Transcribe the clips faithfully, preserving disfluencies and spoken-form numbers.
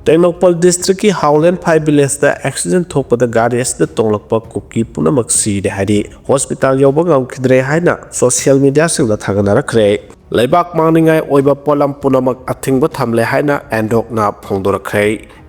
ꯇꯦꯡꯅꯧꯄꯜ ꯗꯤꯁꯇ꯭ꯔꯤꯛꯀꯤ ꯍꯥꯎꯂꯦꯟꯐꯥꯏ ꯚꯤꯂꯦꯖꯇ ꯑꯦꯛꯁꯤꯗꯦꯟ ꯊꯣꯛꯄꯗ ꯒꯥꯔꯤ ꯑꯁꯤꯗ ꯇꯣꯡꯂꯛꯄ ꯀꯨꯀꯤ ꯄꯨꯝꯅꯃꯛ ꯁꯤꯔꯦ ꯍꯥꯏꯗꯤ ꯍꯣꯁꯄꯤꯇꯥꯜ ꯌꯧꯕ ꯉꯝꯈꯤꯗ꯭ꯔꯦ ꯍꯥꯏꯅ ꯁꯣꯁꯤꯌꯦꯜ ꯃꯤꯗꯤꯌꯥꯁꯤꯡꯗ ꯊꯥꯒꯠꯅꯔꯛꯈ꯭ꯔꯦ꯫ ꯂꯩꯕꯥꯛ ꯃꯥꯡꯅꯤꯡꯉꯥꯏ ꯑꯣꯏꯕ ꯄꯣꯠꯂꯝ ꯄꯨꯝꯅꯃꯛ ꯑꯊꯤꯡꯕ ꯊꯝꯂꯦ ꯍꯥꯏꯅ ꯑꯦꯟꯗꯣꯛꯅ ꯐꯣꯡꯗꯣꯔꯛꯈ꯭ꯔꯦ꯫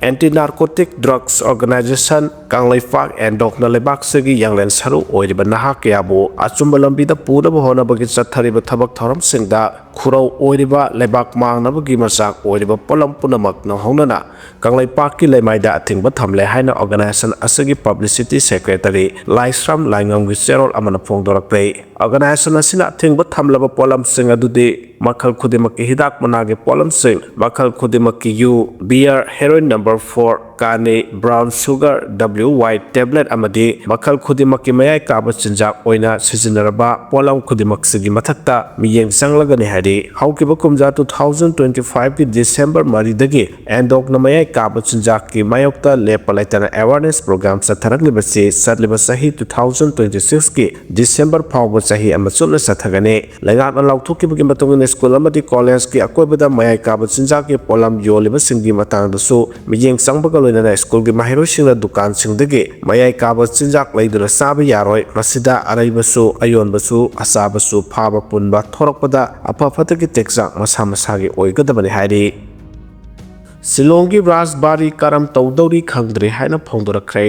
ꯑꯦꯟꯇꯤ ꯅꯥꯔꯀꯣꯇꯤꯛ ꯗ꯭ꯔꯒꯁ ꯑꯣꯔꯒꯅꯥꯏꯖꯦꯁꯟ ꯀꯪꯂꯩꯄꯥꯛ ꯑꯦꯟꯗꯣꯛꯅ ꯂꯩꯕꯥꯛꯁꯤꯒꯤ ꯌꯥꯡꯂꯦꯟ ꯁꯔꯨ ꯑꯣꯏꯔꯤꯕ ꯅꯍꯥ ꯀꯌꯥꯕꯨ ꯑꯆꯨꯝꯕ ꯂꯝꯕꯤꯗ ꯄꯨꯅꯕ ꯍꯣꯠꯅꯕꯒꯤ ꯆꯠꯊꯔꯤꯕ ꯊꯕꯛ ꯊꯧꯔꯝꯁꯤꯡꯗ ꯈꯨꯔꯧ ꯑꯣꯏꯔꯤꯕ ꯂꯩꯕꯥꯛ ꯃꯥꯡꯅꯕꯒꯤ ꯃꯆꯥꯛ ꯑꯣꯏꯔꯤꯕ ꯄꯣꯠꯂꯝ ꯄꯨꯝꯅꯃꯛ ꯅꯪꯍꯧꯅꯅ ꯀꯪꯂꯩꯄꯥꯛꯀꯤ ꯂꯩꯃꯥꯏꯗ ꯑꯊꯤꯡꯕ ꯊꯝꯂꯦ ꯍꯥꯏꯅ ꯑꯣꯔꯒꯅꯥꯏꯖꯦꯁꯟ ꯑꯁꯤꯒꯤ ꯄꯕ꯭ꯂꯤꯁꯤꯇꯤ ꯁꯦꯀ꯭ꯔꯦꯇꯔꯤ ꯂꯥꯏꯁ꯭ꯔꯝ ꯂꯥꯏꯉꯝꯒꯤ ꯆꯦꯔꯣꯜ ꯑꯃꯅ ꯐꯣꯡꯗꯣꯔꯛꯂꯦ꯫ ꯑꯣꯔꯒꯅꯥꯏꯖꯦꯁꯟ ꯑꯁꯤꯅ ꯑꯊꯤꯡꯕ ꯊꯝꯂꯕ ꯄꯣꯠꯂꯝꯁꯤꯡ ꯑꯗꯨꯗꯤ ꯃꯈꯜ ꯈꯨꯗꯤꯡꯃꯛꯀꯤ ꯍꯤꯗꯥꯛ ꯃꯅꯥꯒꯤ ꯄꯣꯠꯂꯝꯁꯤꯡ, ꯃꯈꯜ ꯈꯨꯗꯤꯡꯃꯛꯀꯤ ꯌꯨ, ꯕꯤꯌꯔ, ꯍꯦꯔꯣꯏꯟ ꯅꯝꯕꯔ ꯐꯣꯔ, ꯀꯥꯅꯤ, brown sugar, W Y tablet ꯑꯃꯗꯤ ꯃꯈꯜ ꯈꯨꯗꯤꯡꯃꯛꯀꯤ ꯃꯌꯥꯏ ꯀꯥꯕ ꯆꯤꯟꯖꯥꯛ ꯑꯣꯏꯅ ꯁꯤꯖꯤꯟꯅꯔꯕ ꯄꯣꯠꯂꯝ ꯈꯨꯗꯤꯡꯃꯛꯁꯤꯒꯤ ꯃꯊꯛꯇ ꯃꯤꯠꯌꯦꯡ ꯆꯪꯂꯒꯅꯤ ꯍꯥꯏꯔꯤ꯫ ꯍꯧꯈꯤꯕ ꯀꯨꯝꯖꯥ two thousand twenty five ꯀꯤ ꯗꯤꯁꯦꯝꯕꯔ ꯃꯔꯤꯗꯒꯤ ꯑꯦꯟꯗꯣꯛꯅ ꯃꯌꯥꯏ ꯀꯥꯕ ꯆꯤꯟꯖꯥꯛꯀꯤ ꯃꯥꯌꯣꯛꯇ ꯂꯦꯞꯄ ꯂꯩꯇꯅ ꯑꯦꯋꯥꯔꯅꯦꯁ ꯄ꯭ꯔꯣꯒ꯭ꯔꯥꯝ ꯆꯠꯊꯔꯛꯂꯤꯕꯁꯤ ꯆꯠꯂꯤꯕ ꯆꯍꯤ two thousand twenty six ꯀꯤ ꯗꯤꯁꯦꯝꯕꯔ ꯐꯥꯎꯕ ꯆꯍꯤ ꯑꯃ ꯆꯨꯞꯅ ꯆꯠꯊꯒꯅꯤ꯫ ꯂꯩꯉꯥꯛꯅ ꯂꯥꯎꯊꯣꯛꯈꯤꯕꯒꯤ ꯃꯇꯨꯡ ꯏꯟꯅ ꯁ꯭ꯀꯨꯜ ꯑꯃꯗꯤ ꯀꯣꯂꯦꯖꯀꯤ ꯑꯀꯣꯏꯕꯗ ꯃꯌꯥꯏ ꯀꯥꯕ ꯆꯤꯟꯖꯥꯛꯀꯤ ꯄꯣꯠꯂꯝ ꯌꯣꯜꯂꯤꯕꯁꯤꯡꯒꯤ ꯃꯇꯥꯡꯗꯁꯨ ꯃꯤꯠꯌꯦꯡ ꯆꯪꯕꯒ ꯂꯣꯏꯅꯅ ꯁ꯭ꯀꯨꯜꯒꯤ ꯃꯍꯩꯔꯣꯏꯁꯤꯡꯅ ꯗꯨꯀꯥꯟꯁꯤꯡꯗꯒꯤ ꯃꯌꯥꯏ ꯀꯥꯕ ꯆꯤꯟꯖꯥꯛ ꯂꯩꯗꯨꯅ ꯆꯥꯕ ꯌꯥꯔꯣꯏ꯫ ꯃꯁꯤꯗ ꯑꯔꯩꯕꯁꯨ, ꯑꯌꯣꯟꯕꯁꯨ, ꯑꯆꯥꯕꯁꯨ ꯐꯥꯕ ꯄꯨꯟꯕ ꯊꯣꯔꯛꯄꯗ ꯑꯐ ꯐꯠꯇꯒꯤ ꯇꯦꯛꯆꯥꯛ ꯃꯁꯥ ꯃꯁꯥꯒꯤ ꯑꯣꯏꯒꯗꯕꯅꯤ ꯍꯥꯏꯔꯤ꯫ ꯁꯤꯂꯣꯡꯒꯤ ꯔꯥꯖꯕꯥꯔꯤ ꯀꯔꯝ ꯇꯧꯗꯧꯔꯤ ꯈꯪꯗ꯭ꯔꯦ ꯍꯥꯏꯅ ꯐꯣꯡꯗꯣꯔꯛꯈ꯭ꯔꯦ꯫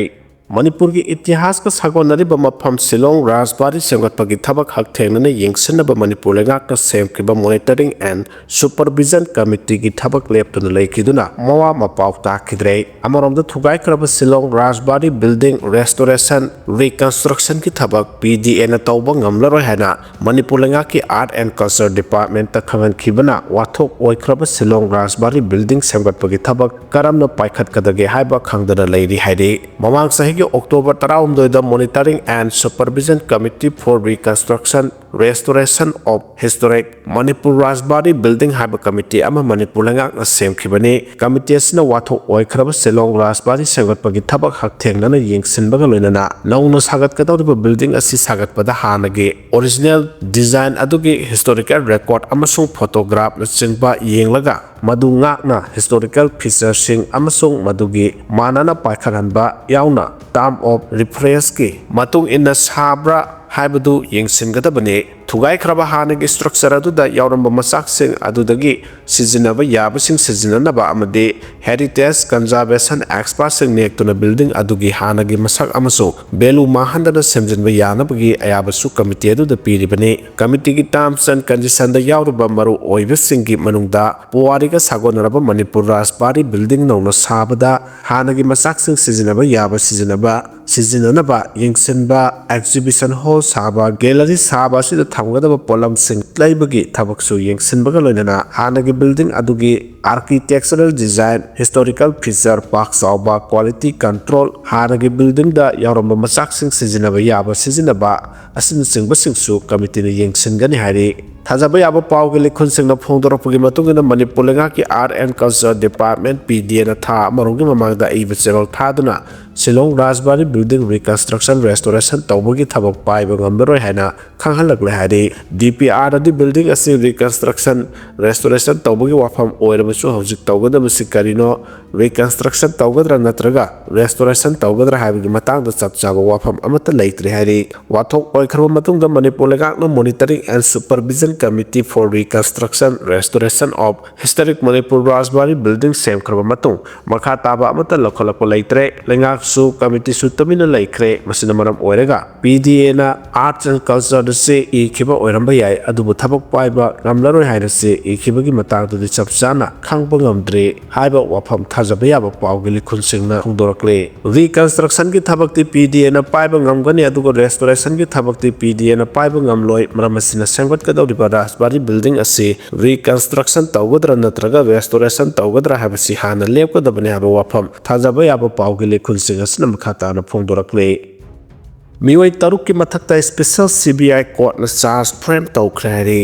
ꯃꯅꯤꯄꯨꯔꯒꯤ ꯏꯇꯤꯍꯥꯁꯀ ꯁꯥꯒꯣꯟꯅꯔꯤꯕ ꯃꯐꯝ ꯁꯤꯂꯣꯡ ꯔꯥꯖꯕꯥꯔꯤ ꯁꯦꯝꯒꯠꯄꯒꯤ ꯊꯕꯛ ꯍꯛꯊꯦꯡꯅꯅ ꯌꯦꯡꯁꯤꯟꯅꯕ ꯃꯅꯤꯄꯨꯔ ꯂꯩꯉꯥꯛꯅ ꯁꯦꯝꯈꯤꯕ Monitoring and Supervision Committeeꯒꯤ ꯊꯕꯛ ꯂꯦꯞꯇꯨꯅ ꯂꯩꯈꯤꯗꯨꯅ ꯃꯋꯥ ꯃꯄꯥꯎ ꯇꯥꯈꯤꯗ꯭ꯔꯦ꯫ ꯑꯃꯔꯣꯝꯗ ꯊꯨꯒꯥꯏꯈ꯭ꯔꯕ ꯁꯤꯂꯣꯡ ꯔꯥꯖꯕꯥꯔꯤ building restoration, reconstructionꯒꯤ ꯊꯕꯛ PDAꯅ ꯇꯧꯕ ꯉꯝꯂꯔꯣꯏ ꯍꯥꯏꯅ ꯃꯅꯤꯄꯨꯔ ꯂꯩꯉꯥꯛꯀꯤ Art and Culture Departmentꯇ ꯈꯪꯍꯟꯈꯤꯕꯅ ꯋꯥꯊꯣꯛ ꯑꯣꯏꯈ꯭ꯔꯕ ꯁꯤꯂꯣꯡ ꯔꯥꯖꯕꯥꯔꯤ building ꯁꯦꯝꯒꯠꯄꯒꯤ ꯊꯕꯛ ꯀꯔꯝꯅ ꯄꯥꯏꯈꯠꯀꯗꯒꯦ ꯍꯥꯏꯕ ꯈꯪꯗꯅ ꯂꯩꯔꯤ ꯍꯥꯏꯔꯤ꯫ ꯃꯃꯥꯡ ꯆꯍꯤꯒꯤ October ꯇꯔꯥꯍꯨꯝꯗꯣꯏꯗ Monitoring and Supervision Committee for Reconstruction Restoration of Historic Manipur Rajbari Building ꯍꯥꯏꯕ ꯀꯃꯤꯇꯤ ꯑꯃ ꯃꯅꯤꯄꯨꯔ ꯂꯩꯉꯥꯛꯅ ꯁꯦꯝꯈꯤꯕꯅꯤ꯫ ꯀꯃꯤꯇꯤ ꯑꯁꯤꯅ ꯋꯥꯊꯣꯛ ꯑꯣꯏꯈ꯭ꯔꯕ ꯁꯤꯂꯣꯡ ꯔꯥꯖꯕꯥꯔꯤ ꯁꯦꯝꯒꯠꯄꯒꯤ ꯊꯕꯛ ꯍꯛꯊꯦꯡꯅꯅ ꯌꯦꯡꯁꯤꯟꯕꯒ ꯂꯣꯏꯅꯅ ꯅꯧꯅ ꯁꯥꯒꯠꯀꯗꯧꯔꯤꯕ building ꯑꯁꯤ ꯁꯥꯒꯠꯄꯗ ꯍꯥꯟꯅꯒꯤ original design ꯑꯗꯨꯒꯤ historical record ꯑꯃꯁꯨꯡ photograph ꯅꯆꯤꯡꯕ ꯌꯦꯡꯂꯒ ꯃꯗꯨ ꯉꯥꯛꯅ historical featureꯁꯤꯡ ꯑꯃꯁꯨꯡ ꯃꯗꯨꯒꯤ ꯃꯥꯟꯅꯅ ꯄꯥꯏꯈꯠꯍꯟꯕ ꯌꯥꯎꯅ term of referenceꯀꯤ ꯃꯇꯨꯡ ꯏꯟꯅ ꯁꯥꯕ꯭ꯔꯥ ꯍꯥꯏꯕꯗꯨ ꯌꯦꯡꯁꯤꯟꯒꯗꯕꯅꯤ꯫ ꯊꯨꯒꯥꯏꯈ꯭ꯔꯕ ꯍꯥꯟꯅꯒꯤ structure ꯑꯗꯨꯗ ꯌꯥꯎꯔꯝꯕ ꯃꯆꯥꯛꯁꯤꯡ ꯑꯗꯨꯗꯒꯤ ꯁꯤꯖꯤꯟꯅꯕ ꯌꯥꯕꯁꯤꯡ ꯁꯤꯖꯤꯟꯅꯅꯕ ꯑꯃꯗꯤ heritage conservation expertꯁꯤꯡ ꯅꯦꯛꯇꯨꯅ building ꯑꯗꯨꯒꯤ ꯍꯥꯟꯅꯒꯤ ꯃꯁꯛ ꯑꯃꯁꯨꯡ value ꯃꯥꯡꯍꯟꯗꯅ ꯁꯦꯝꯖꯤꯟꯕ ꯌꯥꯅꯕꯒꯤ ꯑꯌꯥꯕꯁꯨ ꯀꯃꯤꯇꯤ ꯑꯗꯨꯗ ꯄꯤꯔꯤꯕꯅꯤ꯫ ꯀꯃꯤꯇꯤꯒꯤ terms and conditionꯗ ꯌꯥꯎꯔꯕ ꯃꯔꯨ ꯑꯣꯏꯕꯁꯤꯡꯒꯤ ꯃꯅꯨꯡꯗ ꯄꯨꯋꯥꯔꯤꯒ ꯁꯥꯒꯣꯟꯅꯔꯕ ꯃꯅꯤꯄꯨꯔ ꯔꯥꯖꯕꯥꯔꯤ building ꯅꯧꯅ ꯁꯥꯕꯗ ꯍꯥꯟꯅꯒꯤ ꯃꯆꯥꯛꯁꯤꯡ ꯁꯤꯖꯤꯟꯅꯕ ꯌꯥꯕ ꯁꯤꯖꯤꯟꯅꯕ, ꯁꯤꯖꯤꯟꯅꯅꯕ ꯌꯦꯡꯁꯤꯟꯕ, exhibition hall ꯁꯥꯕ, gallery ꯁꯥꯕ ꯑꯁꯤꯗ ꯊꯝꯒꯗꯕ ꯄꯣꯠꯂꯝꯁꯤꯡ ꯂꯩꯕꯒꯤ ꯊꯕꯛꯁꯨ ꯌꯦꯡꯁꯤꯟꯕꯒ ꯂꯣꯏꯅꯅ ꯍꯥꯟꯅꯒꯤ building ꯑꯗꯨꯒꯤ architectural design, historical feature, ꯄꯥꯛ ꯆꯥꯎꯕ, quality control, ꯍꯥꯟꯅꯒꯤ buildingꯗ ꯌꯥꯎꯔꯝꯕ ꯃꯆꯥꯛꯁꯤꯡ ꯁꯤꯖꯤꯟꯅꯕ ꯌꯥꯕ ꯁꯤꯖꯤꯟꯅꯕ ꯑꯁꯤꯅꯆꯤꯡꯕꯁꯤꯡꯁꯨ ꯀꯃꯤꯇꯤꯅ ꯌꯦꯡꯁꯤꯟꯒꯅꯤ ꯍꯥꯏꯔꯤ꯫ ꯊꯥꯖꯕ ꯌꯥꯕ ꯄꯥꯎꯒꯤ ꯂꯤꯈꯨꯟꯁꯤꯡꯅ ꯐꯣꯡꯗꯣꯔꯛꯄꯒꯤ ꯃꯇꯨꯡ ꯏꯟꯅ ꯃꯅꯤꯄꯨꯔ ꯂꯩꯉꯥꯛꯀꯤ Art and Culture Department, PDAꯅ ꯊꯥ ꯑꯃꯔꯣꯝꯒꯤ ꯃꯃꯥꯡꯗ ꯑꯏꯕ ꯆꯦꯔꯣꯜ ꯊꯥꯗꯨꯅ ꯁꯤꯂꯣꯡ ꯔꯥꯖꯕꯥꯔꯤ building reconstruction restoration ꯇꯧꯕꯒꯤ ꯊꯕꯛ ꯄꯥꯏꯕ ꯉꯝꯂꯔꯣꯏ ꯍꯥꯏꯅ ꯈꯪꯍꯜꯂꯛꯂꯦ ꯍꯥꯏꯔꯤ꯫ DPRꯗꯗꯤ building ꯑꯁꯤ reconstruction restoration ꯇꯧꯕꯒꯤ ꯋꯥꯐꯝ ꯑꯣꯏꯔꯕꯁꯨ ꯍꯧꯖꯤꯛ ꯇꯧꯒꯗꯕꯁꯤ ꯀꯔꯤꯅꯣ? Reconstruction ꯇꯧꯒꯗ꯭ꯔꯥ ꯅꯠꯇ꯭ꯔꯒ restoration ꯇꯧꯒꯗ꯭ꯔꯥ ꯍꯥꯏꯕꯒꯤ ꯃꯇꯥꯡꯗ ꯆꯞ ꯆꯥꯕ ꯋꯥꯐꯝ ꯑꯃꯠꯇ ꯂꯩꯇ꯭ꯔꯤ ꯍꯥꯏꯔꯤ꯫ ꯋꯥꯊꯣꯛ ꯑꯣꯏꯈ꯭ꯔꯕ ꯃꯇꯨꯡꯗ ꯃꯅꯤꯄꯨꯔ ꯂꯩꯉꯥꯛꯅ Monitoring and Supervision Committee for Reconstruction Restoration of Historic Manipur Rajbari Building ꯁꯦꯝꯈ꯭ꯔꯕ ꯃꯇꯨꯡ ꯃꯈꯥ ꯇꯥꯕ ꯑꯃꯠꯇ ꯂꯧꯈꯠꯂꯛꯄ ꯂꯩꯇ꯭ꯔꯦ꯫ ꯂꯩꯉꯥꯛꯁꯨ ꯀꯃꯤꯇꯤꯁꯨ ꯇꯨꯃꯤꯟꯅ ꯂꯩꯈ꯭ꯔꯦ꯫ ꯃꯁꯤꯅ ꯃꯔꯝ ꯑꯣꯏꯔꯒ PDAꯅ Arts and Cultureꯗ ꯆꯦ ꯏꯈꯤꯕ ꯑꯣꯏꯔꯝꯕ ꯌꯥꯏ, ꯑꯗꯨꯕꯨ ꯊꯕꯛ ꯄꯥꯏꯕ ꯉꯝꯂꯔꯣꯏ ꯍꯥꯏꯅ ꯆꯦ ꯏꯈꯤꯕꯒꯤ ꯃꯇꯥꯡꯗꯨꯗꯤ ꯆꯞ ꯆꯥꯅ ꯈꯪꯕ ꯉꯝꯗ꯭ꯔꯤ ꯍꯥꯏꯕ ꯋꯥꯐꯝ ꯊꯥꯖꯕ ꯌꯥꯕ ꯄꯥꯎꯒꯤ ꯂꯤꯈꯨꯟꯁꯤꯡꯅ ꯐꯣꯡꯗꯣꯔꯛꯂꯤ꯫ Reconstructionꯒꯤ ꯊꯕꯛꯇꯤ PDAꯅ ꯄꯥꯏꯕ ꯉꯝꯒꯅꯤ, ꯑꯗꯨꯒ restorationꯒꯤ ꯊꯕꯛꯇꯤ PDAꯅ ꯄꯥꯏꯕ ꯉꯝꯂꯣꯏ꯫ ꯃꯔꯝ ꯑꯁꯤꯅ ꯁꯦꯝꯒꯠꯀꯗꯧꯔꯤꯕ ꯔꯥꯖꯕꯥꯔꯤ building ꯑꯁꯤ reconstruction ꯇꯧꯒꯗ꯭ꯔꯥ ꯅꯠꯇ꯭ꯔꯒ restoration ꯇꯧꯒꯗ꯭ꯔꯥ ꯍꯥꯏꯕꯁꯤ ꯍꯥꯟꯅ ꯂꯦꯞꯀꯗꯕꯅꯤ ꯍꯥꯏꯕ ꯋꯥꯐꯝ ꯊꯥꯖꯕ ꯌꯥꯕ ꯄꯥꯎꯒꯤ ꯂꯤꯈꯨꯟꯁꯤꯡ ꯑꯁꯤꯅ ꯃꯈꯥ ꯇꯥꯅ ꯐꯣꯡꯗꯣꯔꯛꯂꯤ꯫ ꯃꯤꯑꯣꯏ ꯇꯔꯨꯛꯀꯤ ꯃꯊꯛꯇ special C B I courtꯅ charge frame ꯇꯧꯈ꯭ꯔꯦ ꯍꯥꯏꯔꯤ꯫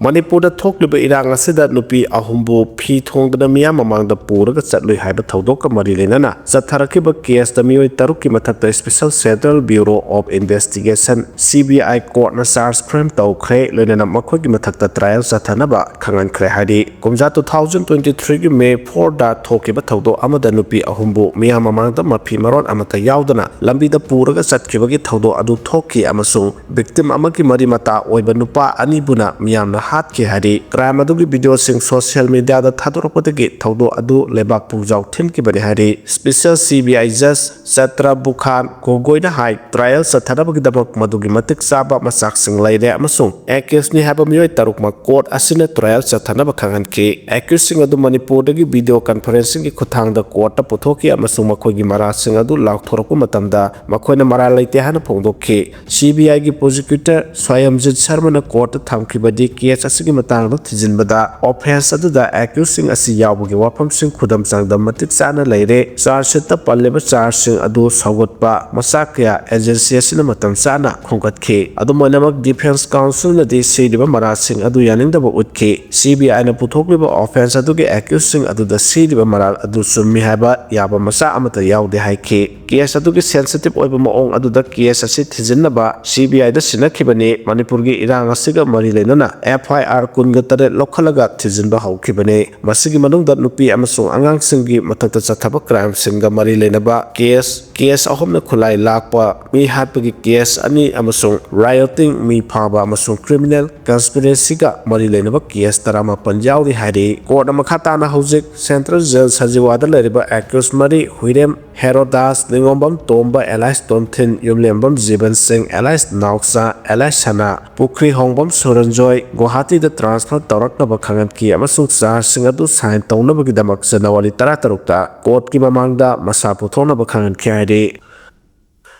ꯃꯅꯤꯄꯨꯔꯗ ꯊꯣꯛꯂꯤꯕ ꯏꯔꯥꯡ ꯑꯁꯤꯗ ꯅꯨꯄꯤ ꯑꯍꯨꯝꯕꯨ ꯐꯤ ꯊꯣꯡꯗꯨꯅ ꯃꯤꯌꯥꯝ ꯃꯃꯥꯡꯗ ꯄꯨꯔꯒ ꯆꯠꯂꯨꯏ ꯍꯥꯏꯕ ꯊꯧꯗꯣꯛꯀ ꯃꯔꯤ ꯂꯩꯅꯅ ꯆꯠꯊꯔꯛꯈꯤꯕ caseꯇ ꯃꯤꯑꯣꯏ ꯇꯔꯨꯛꯀꯤ ꯃꯊꯛꯇ Special Central Bureau of Investigation, C B I courtꯅ charge frame ꯇꯧꯈ꯭ꯔꯦ, ꯂꯣꯏꯅꯅ ꯃꯈꯣꯏꯒꯤ ꯃꯊꯛꯇ trial ꯆꯠꯊꯅꯕ ꯈꯪꯍꯟꯈ꯭ꯔꯦ ꯍꯥꯏꯔꯤ꯫ ꯀꯨꯝꯖꯥ two thousand twenty threeꯒꯤ May fourꯗ ꯊꯣꯛꯈꯤꯕ ꯊꯧꯗꯣꯛ ꯑꯃꯗ ꯅꯨꯄꯤ ꯑꯍꯨꯝꯕꯨ ꯃꯤꯌꯥꯝ ꯃꯃꯥꯡꯗ ꯃꯐꯤ ꯃꯔꯣꯟ ꯑꯃꯠꯇ ꯌꯥꯎꯗꯅ ꯂꯝꯕꯤꯗ ꯄꯨꯔꯒ ꯆꯠꯈꯤꯕꯒꯤ ꯊꯧꯗꯣꯛ ꯑꯗꯨ ꯊꯣꯛꯈꯤ ꯑꯃꯁꯨꯡ victim ꯑꯃꯒꯤ ꯃꯔꯤ ꯃꯇꯥ ꯑꯣꯏꯕ ꯅꯨꯄꯥ ꯑꯅꯤꯕꯨꯅ ꯃꯤꯌꯥꯝꯅ ꯍꯥꯠꯈꯤ ꯍꯥꯏꯔꯤ꯫ Crime ꯑꯗꯨꯒꯤ videoꯁꯤꯡ social mediaꯗ ꯊꯥꯗꯣꯔꯛꯄꯗꯒꯤ ꯊꯧꯗꯣꯛ ꯑꯗꯨ ꯂꯩꯕꯥꯛ ꯄꯨꯡꯖꯥꯎ ꯊꯤꯟꯈꯤꯕꯅꯤ ꯍꯥꯏꯔꯤ꯫ Special C B I Judge ꯆꯇ꯭ꯔ ꯕꯨꯈꯥꯟ ꯒꯣꯒꯣꯏꯅ high, trial ꯆꯠꯊꯅꯕꯒꯤꯗꯃꯛ ꯃꯗꯨꯒꯤ ꯃꯇꯤꯛ ꯆꯥꯕ ꯃꯆꯥꯛꯁꯤꯡ ꯂꯩꯔꯦ ꯑꯃꯁꯨꯡ accusedꯅꯤ ꯍꯥꯏꯕ ꯃꯤꯑꯣꯏ ꯇꯔꯨꯛꯃꯛ court ꯑꯁꯤꯅ trial ꯆꯠꯊꯅꯕ ꯈꯪꯍꯟꯈꯤ꯫ Accusedꯁꯤꯡ ꯑꯗꯨ ꯃꯅꯤꯄꯨꯔꯗꯒꯤ video conferencingꯒꯤ ꯈꯨꯠꯊꯥꯡꯗ courtꯇ ꯄꯨꯊꯣꯛꯈꯤ ꯑꯃꯁꯨꯡ ꯃꯈꯣꯏꯒꯤ ꯃꯔꯥꯜꯁꯤꯡ ꯑꯗꯨ ꯂꯥꯎꯊꯣꯔꯛꯄ ꯃꯇꯝꯗ ꯃꯈꯣꯏꯅ ꯃꯔꯥꯜ ꯂꯩꯇꯦ ꯍꯥꯏꯅ ꯐꯣꯡꯗꯣꯛꯈꯤ꯫ C B Iꯒꯤ prosecutor ꯁ꯭ꯋꯥꯌꯝꯖꯤꯠ ꯁꯔꯃꯅ courtꯇ ꯊꯝꯈꯤꯕꯗꯤ case ꯑꯁꯤꯒꯤ ꯃꯇꯥꯡꯗ ꯊꯤꯖꯤꯟꯕꯗ offence ꯑꯗꯨꯗ accusedꯁꯤꯡ ꯑꯁꯤ ꯌꯥꯎꯕꯒꯤ ꯋꯥꯐꯝꯁꯤꯡ ꯈꯨꯗꯝ ꯆꯥꯡꯗꯝ ꯃꯇꯤꯛ ꯆꯥꯅ ꯂꯩꯔꯦ꯫ Charge sheetꯇ ꯄꯜꯂꯤꯕ chargeꯁꯤꯡ ꯑꯗꯨ ꯁꯧꯒꯠꯄ ꯃꯆꯥꯛ ꯀꯌꯥ agency ꯑꯁꯤꯅ ꯃꯇꯝ ꯆꯥꯅ ꯈꯣꯝꯒꯠꯈꯤ꯫ ꯑꯗꯨꯝ ꯑꯣꯏꯅꯃꯛ, defence counselꯅꯗꯤ ꯁꯤꯔꯤꯕ ꯃꯔꯥꯜꯁꯤꯡ ꯑꯗꯨ ꯌꯥꯅꯤꯡꯗꯕ ꯎꯠꯈꯤ꯫ C B Iꯅ ꯄꯨꯊꯣꯛꯂꯤꯕ offence ꯑꯗꯨꯒꯤ accusedꯁꯤꯡ ꯑꯗꯨꯗ ꯁꯤꯔꯤꯕ ꯃꯔꯥꯜ ꯑꯗꯨ ꯆꯨꯝꯃꯤ ꯍꯥꯏꯕ ꯌꯥꯕ ꯃꯆꯥꯛ ꯑꯃꯠꯇ ꯌꯥꯎꯗꯦ ꯍꯥꯏꯈꯤ꯫ Case ꯑꯗꯨꯒꯤ sensitive ꯑꯣꯏꯕ ꯃꯑꯣꯡ ꯑꯗꯨꯗ case ꯑꯁꯤ ꯊꯤꯖꯤꯟꯅꯕ C B Iꯗ ꯁꯤꯟꯅꯈꯤꯕꯅꯤ꯫ ꯃꯅꯤꯄꯨꯔꯒꯤ ꯏꯔꯥꯡ ꯑꯁꯤꯒ ꯃꯔꯤ ꯂꯩꯅꯅ F I R ꯀꯨꯟꯒ ꯇꯔꯦꯠ ꯂꯧꯈꯠꯂꯒ ꯊꯤꯖꯤꯟꯕ ꯍꯧꯈꯤꯕꯅꯤ꯫ ꯃꯁꯤꯒꯤ ꯃꯅꯨꯡꯗ ꯅꯨꯄꯤ ꯑꯃꯁꯨꯡ ꯑꯉꯥꯡꯁꯤꯡꯒꯤ ꯃꯊꯛꯇ ꯆꯠꯊꯕ crimeꯁꯤꯡꯒ ꯃꯔꯤ ꯂꯩꯅꯕ case, case ꯑꯍꯨꯝꯅ ꯈꯨꯠꯂꯥꯏ ꯂꯥꯛꯄ, ꯃꯤ ꯍꯥꯠꯄꯒꯤ case ꯑꯅꯤ ꯑꯃꯁꯨꯡ rioting, ꯃꯤ ꯐꯥꯕ ꯑꯃꯁꯨꯡ criminal conspiracyꯒ ꯃꯔꯤ ꯂꯩꯅꯕ case ꯇꯔꯥꯃꯥꯄꯟ ꯌꯥꯎꯔꯤ ꯍꯥꯏꯔꯤ꯫ Courtꯅ ꯃꯈꯥ ꯇꯥꯅ ꯍꯧꯖꯤꯛ Central Jail ꯁꯖꯤꯋꯥꯗ ꯂꯩꯔꯤꯕ accused ꯃꯔꯤ, ꯍꯨꯏꯔꯦꯝ ꯍꯦꯔꯣꯗꯥꯁ, ꯅꯤꯉꯣꯝꯕꯝ ꯇꯣꯝꯕ alias ꯇꯣꯝꯊꯤꯟ, ꯌꯨꯝꯂꯦꯝꯕꯝ ꯖꯤꯕꯟ ꯁꯤꯡ alias ꯅꯥꯎꯆꯥ alias ꯁꯅꯥ, ꯄꯨꯈ꯭ꯔꯤ ꯍꯣꯡꯕꯝ ꯁꯨꯔꯟꯖꯣꯏ, ꯒꯨꯋꯥꯍꯥꯇꯤꯗ transfer ꯇꯧꯔꯛꯅꯕ ꯈꯪꯍꯟꯈꯤ ꯑꯃꯁꯨꯡ chargeꯁꯤꯡ ꯑꯗꯨ sign ꯇꯧꯅꯕꯒꯤꯗꯃꯛ January ꯇꯔꯥꯇꯔꯨꯛꯇ courtꯀꯤ ꯃꯃꯥꯡꯗ ꯃꯁꯥ ꯄꯨꯊꯣꯛꯅꯕ ꯈꯪꯍꯟꯈꯤ ꯍꯥꯏꯔꯤ꯫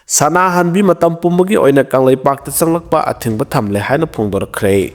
ꯁꯅꯥꯍꯟꯕꯤ ꯃꯇꯝ ꯄꯨꯝꯕꯒꯤ ꯑꯣꯏꯅ ꯀꯪꯂꯩꯄꯥꯛꯇ ꯆꯪꯂꯛꯄ ꯑꯊꯤꯡꯕ ꯊꯝꯂꯦ ꯍꯥꯏꯅ ꯐꯣꯡꯗꯣꯔꯛꯈ꯭ꯔꯦ꯫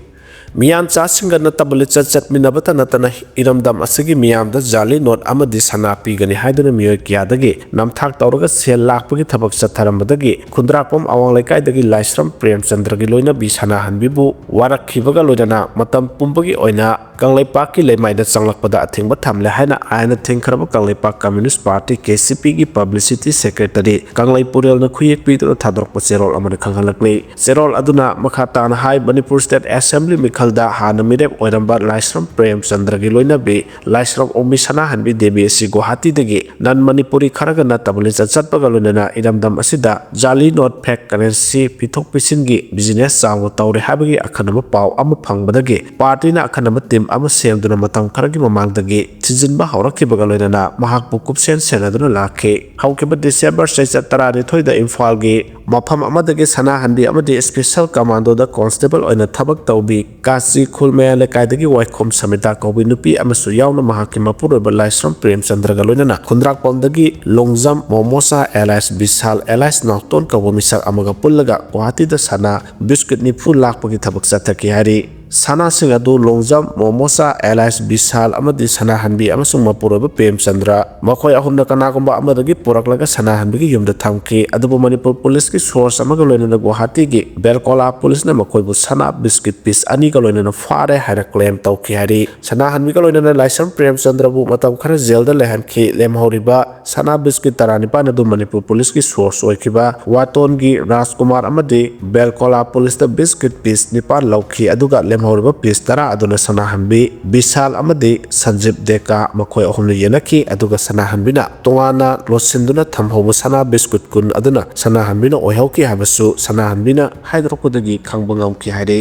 ꯃꯤꯌꯥꯟꯆꯥꯁꯤꯡꯒ ꯅꯠꯇꯕ ꯂꯤꯆꯠ ꯆꯠꯃꯤꯟꯅꯕꯇ ꯅꯠꯇꯅ ꯏꯔꯝꯗꯝ ꯑꯁꯤꯒꯤ ꯃꯤꯌꯥꯝꯗ ꯖꯥꯂꯤ ꯅꯣꯠ ꯑꯃꯗꯤ ꯁꯅꯥ ꯄꯤꯒꯅꯤ ꯍꯥꯏꯗꯨꯅ ꯃꯤꯑꯣꯏ ꯀꯌꯥꯗꯒꯤ ꯅꯝꯊꯥꯛ ꯇꯧꯔꯒ ꯁꯦꯜ ꯂꯥꯛꯄꯒꯤ ꯊꯕꯛ ꯆꯠꯊꯔꯝꯕꯗꯒꯤ ꯈꯨꯟꯗ꯭ꯔꯥꯛꯄꯝ ꯑꯋꯥꯡ ꯂꯩꯀꯥꯏꯗꯒꯤ ꯂꯥꯏꯁ꯭ꯔꯝ ꯄ꯭ꯔꯦꯝꯆꯟꯗ꯭ꯔꯒꯤ ꯂꯣꯏꯅꯕꯤ ꯁꯅꯥꯍꯟꯕꯤꯕꯨ ꯋꯥꯔꯛꯈꯤꯕꯒ ꯂꯣꯏꯅꯅ ꯃꯇꯝ ꯄꯨꯝꯕꯒꯤ ꯑꯣꯏꯅ ꯀꯪꯂꯩꯄꯥꯛꯀꯤ ꯂꯩꯃꯥꯏꯗ ꯆꯪꯂꯛꯄꯗ ꯑꯊꯤꯡꯕ ꯊꯝꯂꯦ ꯍꯥꯏꯅ ꯑꯥꯏꯟꯅ ꯊꯤꯡꯈ꯭ꯔꯕ ꯀꯪꯂꯩꯄꯥꯛ ꯀꯝꯃ꯭ꯌꯨꯅꯤꯁ꯭ꯠ ꯄꯥꯔꯇꯤ, ꯀꯦ ꯁꯤ ꯄꯤꯒꯤ ꯄꯕ꯭ꯂꯤꯁꯤꯇꯤ ꯁꯦꯀ꯭ꯔꯦꯇꯔꯤ ꯀꯪꯂꯩ ꯄꯨꯔꯦꯜꯅ ꯈꯨꯌꯦꯛ ꯄꯤꯗꯨꯅ ꯊꯥꯗꯣꯔꯛꯄ ꯆꯦꯔꯣꯜ ꯑꯃꯅ ꯈꯪꯍꯜꯂꯛꯂꯤ꯫ ꯆꯦꯔꯣꯜ ꯑꯗꯨꯅ ꯃꯈꯥ ꯇꯥꯅ ꯍꯥꯏ, ꯃꯅꯤꯄꯨꯔ ꯁ꯭ꯇꯦꯠ ꯑꯦꯁꯦꯝꯕ꯭ꯂꯤ ꯃꯤꯈꯜꯗ ꯍꯥꯟꯅ ꯃꯤꯔꯦꯞ ꯑꯣꯏꯔꯝꯕ ꯂꯥꯏꯁ꯭ꯔꯝ ꯄ꯭ꯔꯦꯝꯆꯟꯗ꯭ꯔꯒꯤ ꯂꯣꯏꯅꯕꯤ ꯂꯥꯏꯁ꯭ꯔꯝ ꯑꯣꯃꯤ ꯁꯅꯥꯍꯟꯕꯤ ꯗꯦꯕꯤ ꯑꯁꯤ ꯒꯨꯋꯥꯍꯥꯇꯤꯗꯒꯤ ꯅꯟ ꯃꯅꯤꯄꯨꯔꯤ ꯈꯔꯒ ꯅꯠꯇꯕ ꯂꯤꯆꯠ ꯆꯠꯄꯒ ꯂꯣꯏꯅꯅ ꯏꯔꯝꯗꯝ ꯑꯁꯤꯗ ꯖꯥꯂꯤ ꯅꯣꯠ, ꯐꯦꯛ ꯀꯔꯦꯟꯁꯤ ꯄꯤꯊꯣꯛ ꯄꯤꯁꯤꯟꯒꯤ ꯕꯤꯖꯤꯅꯦꯁ ꯆꯥꯎꯅ ꯇꯧꯔꯦ ꯍꯥꯏꯕꯒꯤ ꯑꯈꯟꯅꯕ ꯄꯥꯎ ꯑꯃ ꯐꯪꯕꯗꯒꯤ ꯄꯥꯔꯇꯤꯅ ꯑꯈꯟꯅꯕ ꯇꯤꯝ ꯑꯃ ꯁꯦꯝꯗꯨꯅ ꯃꯇꯝ ꯈꯔꯒꯤ ꯃꯃꯥꯡꯗꯒꯤ ꯊꯤꯖꯤꯟꯕ ꯍꯧꯔꯛꯈꯤꯕꯒ ꯂꯣꯏꯅꯅ ꯃꯍꯥꯛꯄꯨ ꯀꯨꯞꯁꯦꯟ ꯁꯦꯟꯅꯗꯨꯅ ꯂꯥꯛꯈꯤ꯫ ꯍꯧꯈꯤꯕ ꯗꯤꯁꯦꯝꯕꯔ ꯆꯩꯆꯠ ꯇꯔꯥꯅꯤꯊꯣꯏꯗ ꯏꯝꯐꯥꯜꯒꯤ ꯃꯐꯝ ꯑꯃꯗꯒꯤ ꯁꯅꯥꯍꯟꯕꯤ ꯑꯃꯗꯤ ꯁ꯭ꯄꯦꯁꯦꯜ ꯀꯃꯥꯟꯗꯣꯗ ꯀꯣꯟꯁꯇꯦꯕꯜ ꯑꯣꯏꯅ ꯊꯕꯛ ꯇꯧꯕꯤ ꯀꯥꯆꯤ ꯈꯨꯜ ꯃꯌꯥꯏ ꯂꯩꯀꯥꯏꯗꯒꯤ ꯋꯥꯏꯈꯣꯝ ꯁꯃꯤꯇꯥ ꯀꯧꯕꯤ ꯅꯨꯄꯤ ꯑꯃꯁꯨ ꯌꯥꯎꯅ ꯃꯍꯥꯛꯀꯤ ꯃꯄꯨꯔꯣꯏꯕ ꯂꯥꯏꯁ꯭ꯔꯝ ꯄ꯭ꯔꯦꯝꯆꯟꯗ꯭ꯔꯒ ꯂꯣꯏꯅꯅ ꯈꯨꯟꯗ꯭ꯔꯥꯛꯄꯝꯗꯒꯤ ꯂꯣꯡꯖꯝ ꯃꯣꯃꯣꯁꯥ ꯑꯦꯂꯥꯏꯁ ꯕꯤꯁꯥꯜ ꯑꯦꯂꯥꯏꯁ ꯅꯥꯎꯇꯣꯟ ꯀꯧꯕ ꯃꯤꯁꯛ ꯑꯃꯒ ꯄꯨꯜꯂꯒ ꯒꯨꯋꯥꯍꯥꯇꯤꯗ ꯁꯅꯥ ꯕꯤꯁꯀꯤꯠ ꯅꯤꯐꯨ ꯂꯥꯛꯄꯒꯤ ꯊꯕꯛ ꯆꯠꯊꯈꯤ ꯍꯥꯏꯔꯤ꯫ ꯁꯅꯥꯁꯤꯡ ꯑꯗꯨ ꯂꯣꯡꯖꯝ ꯃꯣꯃꯣꯁꯥ ꯑꯦꯂꯥꯏꯁ ꯕꯤꯁꯥꯜ ꯑꯃꯗꯤ ꯁꯅꯥꯍꯟꯕꯤ ꯑꯃꯁꯨꯡ ꯃꯄꯨꯔꯣꯏꯕ ꯄ꯭ꯔꯦꯝꯆꯟꯗ꯭ꯔ ꯃꯈꯣꯏ ꯑꯍꯨꯝꯅ ꯀꯅꯥꯒꯨꯝꯕ ꯑꯃꯗꯒꯤ ꯄꯨꯔꯛꯂꯒ ꯁꯅꯥꯍꯟꯕꯤꯒꯤ ꯌꯨꯝꯗ ꯊꯝꯈꯤ꯫ ꯑꯗꯨꯕꯨ ꯃꯅꯤꯄꯨꯔ ꯄꯨꯂꯤꯁꯀꯤ ꯁꯣꯔꯁ ꯑꯃꯒ ꯂꯣꯏꯅꯅ ꯒꯨꯋꯥꯍꯥꯇꯤꯒꯤ ꯕꯦꯜꯀꯣꯂꯥ ꯄꯨꯂꯤꯁꯅ ꯃꯈꯣꯏꯕꯨ ꯁꯅꯥ ꯕꯤꯁꯀꯤꯠ ꯄꯤꯁ ꯑꯅꯤꯒ ꯂꯣꯏꯅꯅ ꯐꯥꯔꯦ ꯍꯥꯏꯅ ꯀ꯭ꯂꯦꯝ ꯇꯧꯈꯤ ꯍꯥꯏꯔꯤ꯫ ꯁꯅꯥꯍꯟꯕꯤꯒ ꯂꯣꯏꯅꯅ ꯂꯥꯏꯁ꯭ꯔꯝ ꯄ꯭ꯔꯦꯝꯆꯟꯗ꯭ꯔꯕꯨ ꯃꯇꯝ ꯈꯔ ꯖꯦꯜꯗ ꯂꯩꯍꯟꯈꯤ꯫ ꯂꯦꯝꯍꯧꯔꯤꯕ ꯁꯅꯥ ꯕꯤꯁꯀꯤꯠ ꯇꯔꯥꯅꯤꯄꯥꯟ ꯑꯗꯨ ꯃꯅꯤꯄꯨꯔ ꯄꯨꯂꯤꯁꯀꯤ ꯁꯣꯔꯁ ꯑꯣꯏꯈꯤꯕ ꯋꯥꯇꯣꯟꯒꯤ ꯔꯥꯖꯀꯨꯃꯥꯔ ꯑꯃꯗꯤ ꯕꯦꯜꯀꯣꯂꯥ ꯄꯨꯂꯤꯁꯇ ꯕꯤꯁꯀꯤꯠ ꯄꯤꯁ ꯅꯤꯄꯥꯟ ꯂꯧꯈꯤ, ꯑꯗꯨꯒ ꯂꯦꯝꯍꯧꯔꯤꯕ ꯄꯤꯁ ꯇꯔꯥ ꯑꯗꯨꯅ ꯁꯅꯥꯍꯟꯕꯤ ꯕꯤꯁꯥꯜ ꯑꯃꯗꯤ ꯁꯟꯖꯤꯞ ꯗꯦꯀꯥ ꯃꯈꯣꯏ ꯑꯍꯨꯝꯅ ꯌꯦꯟꯅꯈꯤ, ꯑꯗꯨꯒ ꯁꯅꯥꯍꯟꯕꯤꯅ ꯇꯣꯉꯥꯟꯅ ꯂꯣꯠꯁꯤꯟꯗꯨꯅ ꯊꯝꯍꯧꯕ ꯁꯅꯥ ꯕꯤꯁꯀꯨꯠ ꯀꯨꯟ ꯑꯗꯨꯅ ꯁꯅꯥꯍꯟꯕꯤꯅ ꯑꯣꯏꯍꯧꯈꯤ ꯍꯥꯏꯕꯁꯨ ꯁꯅꯥꯍꯟꯕꯤꯅ ꯍꯥꯏꯗꯣꯔꯛꯄꯗꯒꯤ ꯈꯪꯕ ꯉꯝꯈꯤ ꯍꯥꯏꯔꯤ꯫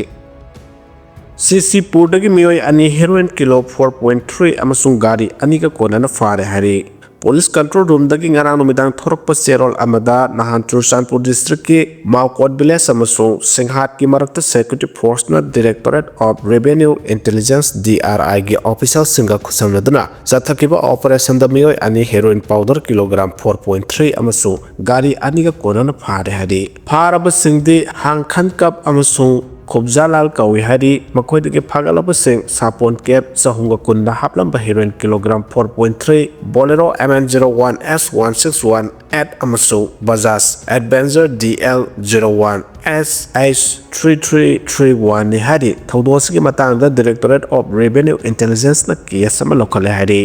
ꯁꯤꯁꯤꯄꯨꯔꯗꯒꯤ ꯃꯤꯑꯣꯏ ꯑꯅꯤ heroine kilo four point three ꯑꯃꯁꯨꯡ ꯒꯥꯔꯤ ꯑꯅꯤꯒ ꯀꯣꯟꯅꯅ ꯐꯥꯔꯦ ꯍꯥꯏꯔꯤ꯫ ꯄꯨꯂꯤꯁ ꯀꯟꯇ꯭ꯔꯣꯜ ꯔꯨꯝꯗꯒꯤ ꯉꯔꯥꯡ ꯅꯨꯃꯤꯗꯥꯡ ꯊꯣꯔꯛꯄ ꯆꯦꯔꯣꯜ ꯑꯃꯗ ꯅꯍꯥꯟ ꯆꯨꯔꯆꯥꯟꯄꯨꯔ ꯗꯤꯁꯇ꯭ꯔꯤꯛꯀꯤ ꯃꯥꯎꯀꯣꯠ ꯚꯤꯂꯦꯖ ꯑꯃꯁꯨꯡ ꯁꯤꯡꯍꯥꯠꯀꯤ ꯃꯔꯛꯇ ꯁꯦꯀ꯭ꯌꯨꯔꯤꯇꯤ ꯐꯣꯔꯁꯅ directorate of revenue intelligence, D R ꯑꯥꯏꯒꯤ ꯑꯣꯐꯤꯁꯤꯌꯦꯜꯁꯤꯡꯒ ꯈꯨꯠꯁꯝꯅꯗꯨꯅ ꯆꯠꯊꯈꯤꯕ ꯑꯣꯄꯔꯦꯁꯟꯗ ꯃꯤꯑꯣꯏ ꯑꯅꯤ heroin powder kilogram four point three ꯑꯃꯁꯨꯡ ꯒꯥꯔꯤ ꯑꯅꯤꯒ ꯀꯣꯟꯅꯅ ꯐꯥꯔꯦ ꯍꯥꯏꯔꯤ꯫ ꯐꯥꯔꯕꯁꯤꯡꯗꯤ ꯍꯥꯡꯈꯟꯀꯞ ꯑꯃꯁꯨꯡ ꯈꯨꯝꯖꯥꯂꯥꯜ ꯀꯧꯏ ꯍꯥꯏꯔꯤ꯫ ꯃꯈꯣꯏꯗꯒꯤ ꯐꯥꯒꯠꯂꯕꯁꯤꯡ ꯁꯥꯄꯣꯟ ꯀꯦꯞ ꯆꯍꯨꯝꯒ ꯀꯨꯟꯗ ꯍꯥꯞꯂꯝꯕ heroin kilogram four point three, Bolero M N zero one S one six one eight ꯑꯃꯁꯨꯡ Bajaj Adventure D L zero one S H three three three one ꯅꯤ ꯍꯥꯏꯔꯤ꯫ ꯊꯧꯗꯣꯛ ꯑꯁꯤꯒꯤ ꯃꯇꯥꯡꯗ Directorate of Revenue Intelligence ꯅ case ꯑꯃ ꯂꯧꯈꯠꯂꯦ ꯍꯥꯏꯔꯤ꯫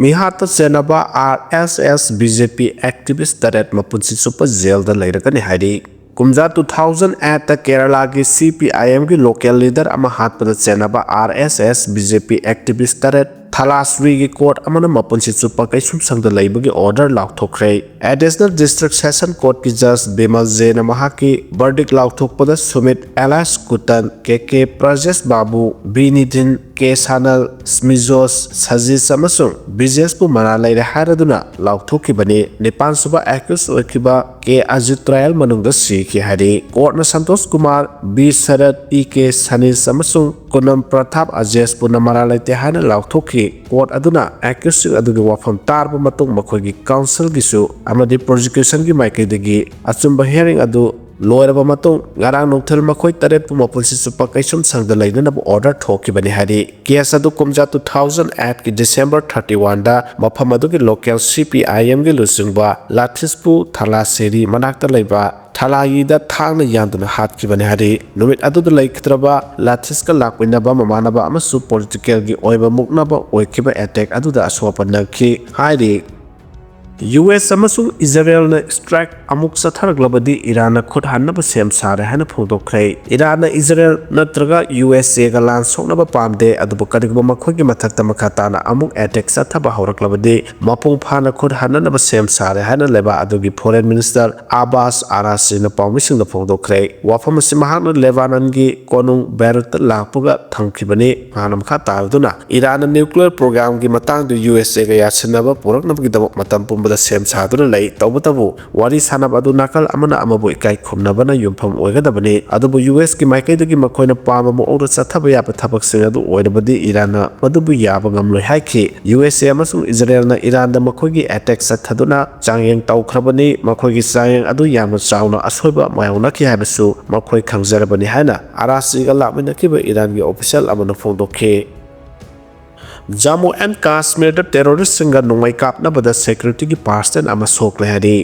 ꯃꯤꯍꯥꯠꯇ ꯆꯦꯟꯅꯕ R S S B J P activist ꯇꯔꯦꯠ ꯃꯄꯨꯟꯁꯤ ꯆꯨꯞꯄ ꯖꯦꯜꯗ ꯂꯩꯔꯒꯅꯤ ꯍꯥꯏꯔꯤ꯫ ꯀꯨꯝꯖꯥ two thousand eight ꯇ ꯀꯦꯔꯂꯥꯒꯤ C P I M ꯒꯤ local leader ꯑꯃ ꯍꯥꯠꯄꯗ ꯆꯦꯟꯅꯕ R S S B J P activist ꯇꯔꯦꯠ ꯊꯥꯂꯥꯁ꯭ꯔꯤꯒꯤ court ꯑꯃꯅ ꯃꯄꯨꯟꯁꯤ ꯆꯨꯞꯄ ꯀꯩꯁꯨꯝꯁꯪꯗ ꯂꯩꯕꯒꯤ order ꯂꯥꯎꯊꯣꯛꯈ꯭ꯔꯦ꯫ Additional District Session Court ꯀꯤ Judge ꯕꯤꯃꯜ ꯖꯦꯅ ꯃꯍꯥꯛꯀꯤ verdict ꯂꯥꯎꯊꯣꯛꯄꯗ ꯁꯨꯃꯤꯠ, ꯑꯦꯂꯥꯏꯁ ꯀꯨꯇꯟ, ꯀꯦ ꯀꯦ ꯄ꯭ꯔꯖꯦꯁ ꯕꯥꯕꯨ, ꯕꯤ ꯅꯤꯙꯤꯟ, ꯀꯦ ꯁꯥꯅꯜ, ꯁ꯭ꯃꯤꯖꯣꯁ, ꯁꯖꯤꯁ ꯑꯃꯁꯨꯡ ꯕ꯭ꯔꯤꯖꯦꯁꯄꯨ ꯃꯔꯥꯜ ꯂꯩꯔꯦ ꯍꯥꯏꯔꯗꯨꯅ ꯂꯥꯎꯊꯣꯛꯈꯤꯕꯅꯤ꯫ ꯅꯤꯄꯥꯟꯁꯨꯕ accused ꯑꯣꯏꯈꯤꯕ ꯀꯦ ꯑꯖꯤꯠ trial ꯃꯅꯨꯡꯗ ꯁꯤꯈꯤ ꯍꯥꯏꯔꯤ꯫ Court ꯅ ꯁꯟꯇꯣꯁ ꯀꯨꯃꯥꯔ, ꯕꯤ ꯁꯔꯠ, ꯄꯤ ꯀꯦ ꯁꯅꯤꯁ ꯑꯃꯁꯨꯡ ꯀꯨꯅꯝ ꯄ꯭ꯔꯊꯥꯞ ꯑꯖꯦꯁꯄꯨꯅ ꯃꯔꯥꯜ ꯂꯩꯇꯦ ꯍꯥꯏꯅ ꯂꯥꯎꯊꯣꯛꯈꯤ꯫ Court ꯑꯗꯨꯅ accused ꯁꯤꯡ ꯑꯗꯨꯒꯤ ꯋꯥꯐꯝ ꯇꯥꯔꯕ ꯃꯇꯨꯡ ꯃꯈꯣꯏꯒꯤ counsel ꯒꯤꯁꯨ ꯑꯃꯗꯤ prosecution ꯒꯤ ꯃꯥꯏꯀꯩꯗꯒꯤ ꯑꯆꯨꯝꯕ hearing ꯑꯗꯨ ꯂꯣꯏꯔꯕ ꯃꯇꯨꯡ ꯉꯔꯥꯡ ꯅꯨꯡꯊꯤꯜ ꯃꯈꯣꯏ ꯇꯔꯦꯠꯄꯨ ꯃꯄꯨꯟꯁꯤ ꯆꯨꯞꯄ ꯀꯩꯁꯨꯝꯁꯪꯗ ꯂꯩꯅꯅꯕ order ꯊꯣꯛꯈꯤꯕꯅꯤ ꯍꯥꯏꯔꯤ꯫ Case ꯑꯗꯨ ꯀꯨꯝꯖꯥ two thousand eight ꯀꯤ December thirty one ꯗ ꯃꯐꯝ ꯑꯗꯨꯒꯤ local C P I M ꯒꯤ ꯂꯨꯆꯤꯡꯕ ꯂꯥꯊꯤꯁꯄꯨ ꯊꯥꯂꯥꯁꯦꯔꯤ ꯃꯅꯥꯛꯇ ꯂꯩꯕ ꯊꯥꯂꯥꯌꯤꯗ ꯊꯥꯡꯅ ꯌꯥꯟꯗꯨꯅ ꯍꯥꯠꯈꯤꯕꯅꯤ ꯍꯥꯏꯔꯤ꯫ ꯅꯨꯃꯤꯠ ꯑꯗꯨꯗ ꯂꯩꯈꯤꯗ꯭ꯔꯕ ꯂꯥꯊꯤꯁꯀ ꯂꯥꯛꯃꯤꯟꯅꯕ ꯃꯃꯥꯟꯅꯕ ꯑꯃꯁꯨ political ꯒꯤ ꯑꯣꯏꯕ ꯃꯨꯛꯅꯕ ꯑꯣꯏꯈꯤꯕ attack ꯑꯗꯨꯗ ꯑꯁꯣꯛ ꯑꯄꯟ ꯅꯪꯈꯤ ꯍꯥꯏꯔꯤ꯫ U S ꯑꯃꯁꯨꯡ ꯏꯖꯔꯦꯜꯅ strike ꯑꯃꯨꯛ ꯆꯠꯊꯔꯛꯂꯕꯗꯤ ꯏꯔꯥꯟꯅ ꯈꯨꯠ ꯍꯟꯅꯕ ꯁꯦꯝ ꯁꯥꯔꯦ ꯍꯥꯏꯅ ꯐꯣꯡꯗꯣꯛꯈ꯭ꯔꯦ꯫ ꯏꯔꯥꯟꯅ ꯏꯖꯔꯦꯜ ꯅꯠꯇ꯭ꯔꯒ U S A ꯒ ꯂꯥꯟ ꯁꯣꯛꯅꯕ ꯄꯥꯝꯗꯦ, ꯑꯗꯨꯕꯨ ꯀꯔꯤꯒꯨꯝꯕ ꯃꯈꯣꯏꯒꯤ ꯃꯊꯛꯇ ꯃꯈꯥ ꯇꯥꯅ ꯑꯃꯨꯛ attack ꯆꯠꯊꯕ ꯍꯧꯔꯛꯂꯕꯗꯤ ꯃꯄꯨꯡ ꯐꯥꯅ ꯈꯨꯠ ꯍꯟꯅꯅꯕ ꯁꯦꯝ ꯁꯥꯔꯦ ꯍꯥꯏꯅ ꯂꯩꯕꯥꯛ ꯑꯗꯨꯒꯤ Foreign Minister ꯑꯕꯥꯁ ꯑꯔꯥꯁꯤꯅ ꯄꯥꯎꯃꯤꯁꯤꯡꯗ ꯐꯣꯡꯗꯣꯛꯈ꯭ꯔꯦ꯫ ꯋꯥꯐꯝ ꯑꯁꯤ ꯃꯍꯥꯛꯅ ꯂꯦꯕꯥꯅꯟꯒꯤ ꯀꯣꯅꯨꯡ ꯕꯦꯔꯨꯠꯇ ꯂꯥꯛꯄꯒ ꯊꯝꯈꯤꯕꯅꯤ꯫ ꯃꯍꯥꯛꯅ ꯃꯈꯥ ꯇꯥꯔꯗꯨꯅ ꯏꯔꯥꯟꯅ nuclear program ꯒꯤ ꯃꯇꯥꯡꯗ U S A ꯒ ꯌꯥꯁꯤꯟꯅꯕ ꯄꯨꯔꯛꯅꯕꯒꯤꯗꯃꯛ ꯃꯇꯝ ꯄꯨꯝꯕ ꯗ ꯁꯦꯝ ꯁꯥꯗꯨꯅ ꯂꯩ꯫ ꯇꯧꯕꯇꯕꯨ, ꯋꯥꯔꯤ ꯁꯥꯅꯕ ꯑꯗꯨ ꯅꯥꯀꯜ ꯑꯃꯅ ꯑꯃꯕꯨ ꯏꯀꯥꯏ ꯈꯨꯝꯅꯕꯅ ꯌꯨꯝꯐꯝ ꯑꯣꯏꯒꯗꯕꯅꯤ꯫ ꯑꯗꯨꯕꯨ ꯌꯨ ꯑꯦꯁꯀꯤ ꯃꯥꯏꯀꯩꯗꯒꯤ ꯃꯈꯣꯏꯅ ꯄꯥꯝꯕ ꯃꯑꯣꯡꯗ ꯆꯠꯊꯕ ꯌꯥꯕ ꯊꯕꯛꯁꯤꯡ ꯑꯗꯨ ꯑꯣꯏꯔꯕꯗꯤ ꯏꯔꯥꯟꯅ ꯃꯗꯨꯕꯨ ꯌꯥꯕ ꯉꯝꯂꯣꯏ ꯍꯥꯏꯈꯤ꯫ ꯌꯨ ꯑꯦꯁ ꯑꯦ ꯑꯃꯁꯨꯡ ꯏꯖꯔꯦꯜꯅ ꯏꯔꯥꯟꯗ ꯃꯈꯣꯏꯒꯤ ꯑꯦꯇꯦꯛ ꯆꯠꯊꯗꯨꯅ ꯆꯥꯡꯌꯦꯡ ꯇꯧꯈ꯭ꯔꯕꯅꯤ꯫ ꯃꯈꯣꯏꯒꯤ ꯆꯥꯡꯌꯦꯡ ꯑꯗꯨ ꯌꯥꯝꯅ ꯆꯥꯎꯅ ꯑꯁꯣꯏꯕ ꯃꯥꯌꯣꯛꯅꯈꯤ ꯍꯥꯏꯕꯁꯨ ꯃꯈꯣꯏ ꯈꯪꯖꯔꯕꯅꯤ ꯍꯥꯏꯅ ꯑꯥꯔ ꯑꯥꯔ ꯁꯤꯒ ꯂꯥꯛꯃꯤꯟꯅꯈꯤꯕ ꯏꯔꯥꯟꯒꯤ ꯑꯣꯐꯤꯁꯤꯌꯦꯜ ꯑꯃꯅ ꯐꯣꯡꯗꯣꯛꯈꯤ꯫ ꯖꯝꯃꯨ ꯑꯦꯟ ꯀꯥꯁꯃꯤꯔꯗ ꯇꯦꯔꯣꯔꯤꯁꯁꯤꯡꯒ ꯅꯣꯡꯃꯩ ꯀꯥꯞꯅꯕꯗ ꯁꯦꯀ꯭ꯌꯨꯔꯤꯇꯤꯒꯤ ꯄꯥꯔꯁꯅꯦꯜ ꯑꯃ ꯁꯣꯛꯂꯦ ꯍꯥꯏꯔꯤ꯫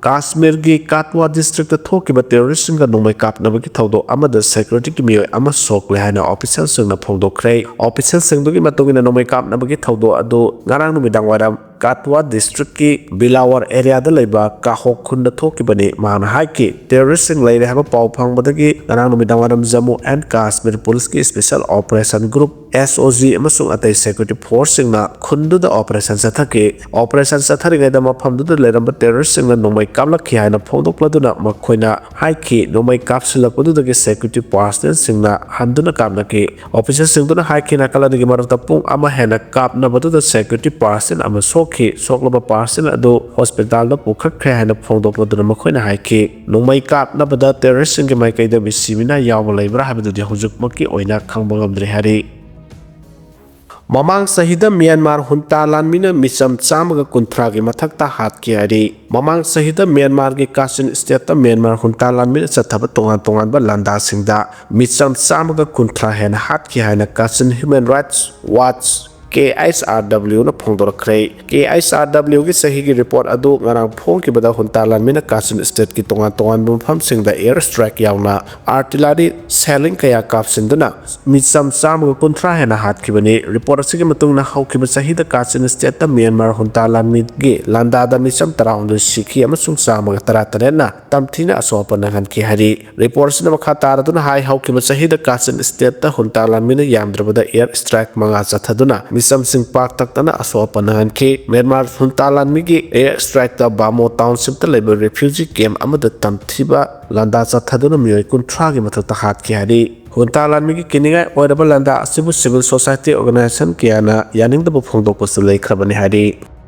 ꯀꯥꯁꯃꯤꯔꯒꯤ ꯀꯥꯇ꯭ꯋꯥ ꯗꯤꯁꯇ꯭ꯔꯤꯛꯇ ꯊꯣꯛꯈꯤꯕ ꯇꯦꯔꯣꯔꯤꯁꯁꯤꯡꯒ ꯅꯣꯡꯃꯩ ꯀꯥꯞꯅꯕꯒꯤ ꯊꯧꯗꯣꯛ ꯑꯃꯗ ꯁꯦꯀ꯭ꯌꯨꯔꯤꯇꯤꯒꯤ ꯃꯤꯑꯣꯏ ꯑꯃ ꯁꯣꯛꯂꯦ ꯍꯥꯏꯅ ꯑꯣꯐꯤꯁꯤꯌꯦꯜꯁꯤꯡꯅ ꯐꯣꯡꯗꯣꯛꯈ꯭ꯔꯦ꯫ ꯑꯣꯐꯤꯁꯤꯌꯦꯜꯁꯤꯡꯗꯨꯒꯤ ꯃꯇꯨꯡ ꯏꯟꯅ, ꯅꯣꯡꯃꯩ ꯀꯥꯞꯅꯕꯒꯤ ꯊꯧꯗꯣꯛ ꯑꯗꯨ ꯉꯔꯥꯡ ꯅꯨꯃꯤꯗꯥꯡ ꯋꯥꯏꯔꯝ ꯀꯥꯇ꯭ꯋꯥ ꯗꯤꯁꯇ꯭ꯔꯤꯛꯀꯤ ꯕꯤꯂꯥꯋꯔ ꯑꯦꯔꯤꯌꯥꯗ ꯂꯩꯕ ꯀꯥꯍꯣꯛ ꯈꯨꯟꯗ ꯊꯣꯛꯈꯤꯕꯅꯤ꯫ ꯃꯍꯥꯛꯅ ꯍꯥꯏꯈꯤ, ꯇꯦꯔꯣꯔꯤꯁꯁꯤꯡ ꯂꯩꯔꯦ ꯍꯥꯏꯕ ꯄꯥꯎ ꯐꯪꯕꯗꯒꯤ ꯉꯔꯥꯡ ꯅꯨꯃꯤꯗꯥꯡ ꯋꯥꯏꯔꯝ ꯖꯝꯃꯨ ꯑꯦꯟ ꯀꯥꯁꯃꯤꯔ ꯄꯨꯂꯤꯁꯀꯤ ꯁ꯭ꯄꯦꯁꯦꯜ ꯑꯣꯄꯔꯦꯁꯟ ꯒ꯭ꯔꯨꯞ, ꯑꯦꯁ ꯑꯣ ꯖꯤ, ꯑꯃꯁꯨꯡ ꯑꯇꯩ ꯁꯦꯀ꯭ꯌꯨꯔꯤꯇꯤ ꯐꯣꯔꯁꯁꯤꯡꯅ ꯈꯨꯟꯗꯨꯗ ꯑꯣꯄꯔꯦꯁꯟ ꯆꯠꯊꯈꯤ꯫ ꯑꯣꯄꯔꯦꯁꯟ ꯆꯠꯊꯔꯤꯉꯩꯗ ꯃꯐꯝꯗꯨꯗ ꯂꯩꯔꯝꯕ ꯇꯦꯔꯣꯔꯤꯁꯁꯤꯡꯅ ꯅꯣꯡꯃꯩ ꯀꯥꯞꯂꯛꯈꯤ ꯍꯥꯏꯅ ꯐꯣꯡꯗꯣꯛꯂꯗꯨꯅ ꯃꯈꯣꯏꯅ ꯍꯥꯏꯈꯤ, ꯅꯣꯡꯃꯩ ꯀꯥꯞꯁꯤꯜꯂꯛꯄꯗꯨꯗꯒꯤ ꯁꯦꯀ꯭ꯌꯨꯔꯤꯇꯤ ꯄꯥꯔꯁꯅꯦꯜꯁꯤꯡꯅ ꯍꯟꯗꯨꯅ ꯀꯥꯞꯅꯈꯤ꯫ ꯑꯣꯐꯤꯁꯔꯁꯤꯡꯗꯨꯅ ꯍꯥꯏꯈꯤ, ꯅꯥꯀꯜ ꯑꯅꯤꯒꯤ ꯃꯔꯛꯇ ꯄꯨꯡ ꯑꯃ ꯍꯦꯟꯅ ꯀꯥꯞꯅꯕꯗꯨꯗ ꯁꯦꯀ꯭ꯌꯨꯔꯤꯇꯤ ꯄꯥꯔꯁꯟ ꯑꯃ ꯁꯣꯛꯈꯤ꯫ ꯁꯣꯛꯂꯕ ꯄꯥꯔꯁꯟ ꯑꯗꯨ ꯍꯣꯁꯄꯤꯇꯥꯜꯗ ꯄꯨꯈꯠꯈ꯭ꯔꯦ ꯍꯥꯏꯅ ꯐꯣꯡꯗꯣꯛꯂꯗꯨꯅ ꯃꯈꯣꯏꯅ ꯍꯥꯏꯈꯤ, ꯅꯣꯡꯃꯩ ꯀꯥꯞꯅꯕꯗ ꯇꯦꯔꯣꯔꯤꯁꯁꯤꯡꯒꯤ ꯃꯥꯏꯀꯩꯗ ꯃꯤꯁꯤ ꯃꯤꯅꯥ ꯌꯥꯎꯕ ꯂꯩꯕ꯭ꯔꯥ ꯍꯥꯏꯕꯗꯨꯗꯤ ꯍꯧꯖꯤꯛꯃꯛꯀꯤ ꯑꯣꯏꯅ ꯈꯪꯕ ꯉꯝꯗ꯭ꯔꯤ ꯍꯥꯏꯔꯤ꯫ ꯃꯃꯥꯡ ꯆꯍꯤꯗ ꯃ꯭ꯌꯥꯟꯃꯥꯔ ꯍꯨꯟꯇꯥ ꯂꯥꯟꯃꯤꯅ ꯃꯤꯆꯝ ꯆꯥꯝꯃꯒ ꯀꯨꯟꯊ꯭ꯔꯥꯒꯤ ꯃꯊꯛꯇ ꯍꯥꯠꯈꯤ ꯍꯥꯏꯔꯤ꯫ ꯃꯃꯥꯡ ꯆꯍꯤꯗ ꯃ꯭ꯌꯥꯟꯃꯥꯔꯒꯤ ꯀꯥꯆꯤꯟ ꯁ꯭ꯇꯦꯠꯇ ꯃ꯭ꯌꯥꯟꯃꯥꯔ ꯍꯨꯟꯇꯥ ꯂꯥꯟꯃꯤꯅ ꯆꯠꯊꯕ ꯇꯣꯉꯥꯟ ꯇꯣꯉꯥꯟꯕ ꯂꯥꯟꯗꯥꯁꯤꯡꯗ ꯃꯤꯆꯝ ꯆꯥꯝꯃꯒ ꯀꯨꯟꯊ꯭ꯔꯥ ꯍꯦꯟꯅ ꯍꯥꯠꯈꯤ ꯍꯥꯏꯅ ꯀꯥꯆꯤꯟ ꯍ꯭ꯌꯨꯃꯦꯟ ꯔꯥꯏꯠꯁ ꯋꯥꯆ, ꯀꯦ ꯑꯩꯆ ꯑꯥꯔ ꯗꯕ꯭ꯂꯤꯌꯨꯅ ꯐꯣꯡꯗꯣꯔꯛꯈ꯭ꯔꯦ꯫ ꯀꯦ ꯑꯩꯆ ꯑꯥꯔ ꯗꯕ꯭ꯂꯤꯌꯨꯒꯤ ꯆꯍꯤꯒꯤ ꯔꯤꯄꯣꯔꯠ ꯑꯗꯨ ꯉꯔꯥꯡ ꯐꯣꯡꯈꯤꯕꯗ ꯍꯨꯟꯇꯥ ꯂꯥꯟꯃꯤꯅ ꯀꯥꯆꯤꯟ ꯁ꯭ꯇꯦꯠꯀꯤ ꯇꯣꯉꯥꯟ ꯇꯣꯉꯥꯟꯕ ꯃꯐꯝꯁꯤꯡꯗ ꯑꯦꯌꯔ ꯁ꯭ꯇ꯭ꯔꯥꯏꯛ ꯌꯥꯎꯅ ꯑꯥꯔꯇꯤꯂꯔꯤ ꯁꯦꯂꯤꯡ ꯀꯌꯥ ꯀꯥꯞꯁꯤꯟꯗꯨꯅ ꯃꯤꯆꯝ ꯆꯥꯝꯃꯒ ꯀꯨꯟꯊ꯭ꯔꯥ ꯍꯦꯟꯅ ꯍꯥꯠꯈꯤꯕꯅꯤ꯫ ꯔꯤꯄꯣꯔꯠ ꯑꯁꯤꯒꯤ ꯃꯇꯨꯡ ꯏꯟꯅ, ꯍꯧꯈꯤꯕ ꯆꯍꯤꯗ ꯀꯥꯆꯤꯟ ꯁ꯭ꯇꯦꯠꯇ ꯃ꯭ꯌꯥꯟꯃꯥꯔ ꯍꯨꯟꯇꯥ ꯂꯥꯟꯃꯤꯒꯤ ꯂꯥꯟꯗꯥꯗ ꯃꯤꯆꯝ ꯇꯔꯥꯍꯨꯝꯗꯣꯏ ꯁꯤꯈꯤ ꯑꯃꯁꯨꯡ ꯆꯥꯝꯃꯒ ꯇꯔꯥꯇꯔꯦꯠꯅ ꯇꯝꯊꯤꯅ ꯑꯁꯣꯛ ꯑꯄꯟ ꯅꯪꯍꯟꯈꯤ ꯍꯥꯏꯔꯤ꯫ ꯔꯤꯄꯣꯔꯠ ꯑꯁꯤꯅ ꯃꯈꯥ ꯇꯥꯔꯗꯨꯅ ꯍꯥꯏ, ꯍꯧꯈꯤꯕ ꯆꯍꯤꯗ ꯀꯥꯆꯤꯟ ꯁ꯭ꯇꯦꯠꯇ ꯍꯨꯟꯇꯥ ꯂꯥꯟꯃꯤꯅ ꯌꯥꯝꯗ꯭ꯔꯕꯗ ꯑꯦꯌꯔ ꯁ꯭ꯇ꯭ꯔꯥꯏꯛ ꯃꯉꯥ ꯆꯠꯊꯗꯨꯅ ꯃꯤꯆꯝꯁꯤꯡ ꯄꯥꯛ ꯇꯛꯇꯅ ꯑꯁꯣꯛ ꯑꯄꯟ ꯅꯪꯍꯟꯈꯤ꯫ ꯃ꯭ꯌꯥꯟꯃꯥꯔ ꯍꯨꯟꯇꯥ ꯂꯥꯟꯃꯤꯒꯤ ꯑꯦꯌꯔ ꯁ꯭ꯇ꯭ꯔꯥꯏꯛꯇ ꯕꯥꯃꯣ ꯇꯥꯎꯟꯁꯤꯞꯇ ꯂꯩꯕ ꯔꯤꯐ꯭ꯌꯨꯖꯤ ꯀꯦꯝꯞ ꯑꯃꯗ ꯇꯝꯊꯤꯕ ꯂꯥꯟꯗꯥ ꯆꯠꯊꯗꯨꯅ ꯃꯤꯑꯣꯏ ꯀꯨꯟꯊ꯭ꯔꯥꯒꯤ ꯃꯊꯛꯇ ꯍꯥꯠꯈꯤ ꯍꯥꯏꯔꯤ꯫ ꯍꯨꯟꯇꯥ ꯂꯥꯟꯃꯤꯒꯤ ꯀꯤꯅꯤꯡꯉꯥꯏ ꯑꯣꯏꯔꯕ ꯂꯥꯟꯗꯥ ꯑꯁꯤꯕꯨ ꯁꯤꯚꯤꯜ ꯁꯣꯁꯥꯏꯇꯤ ꯑꯣꯔꯒꯅꯥꯏꯖꯦꯁꯟ ꯀꯌꯥꯅ ꯌꯥꯅꯤꯡꯗꯕ ꯐꯣꯡꯗꯣꯛꯄꯁꯨ ꯂꯩꯈ꯭ꯔꯕꯅꯤ ꯍꯥꯏꯔꯤ꯫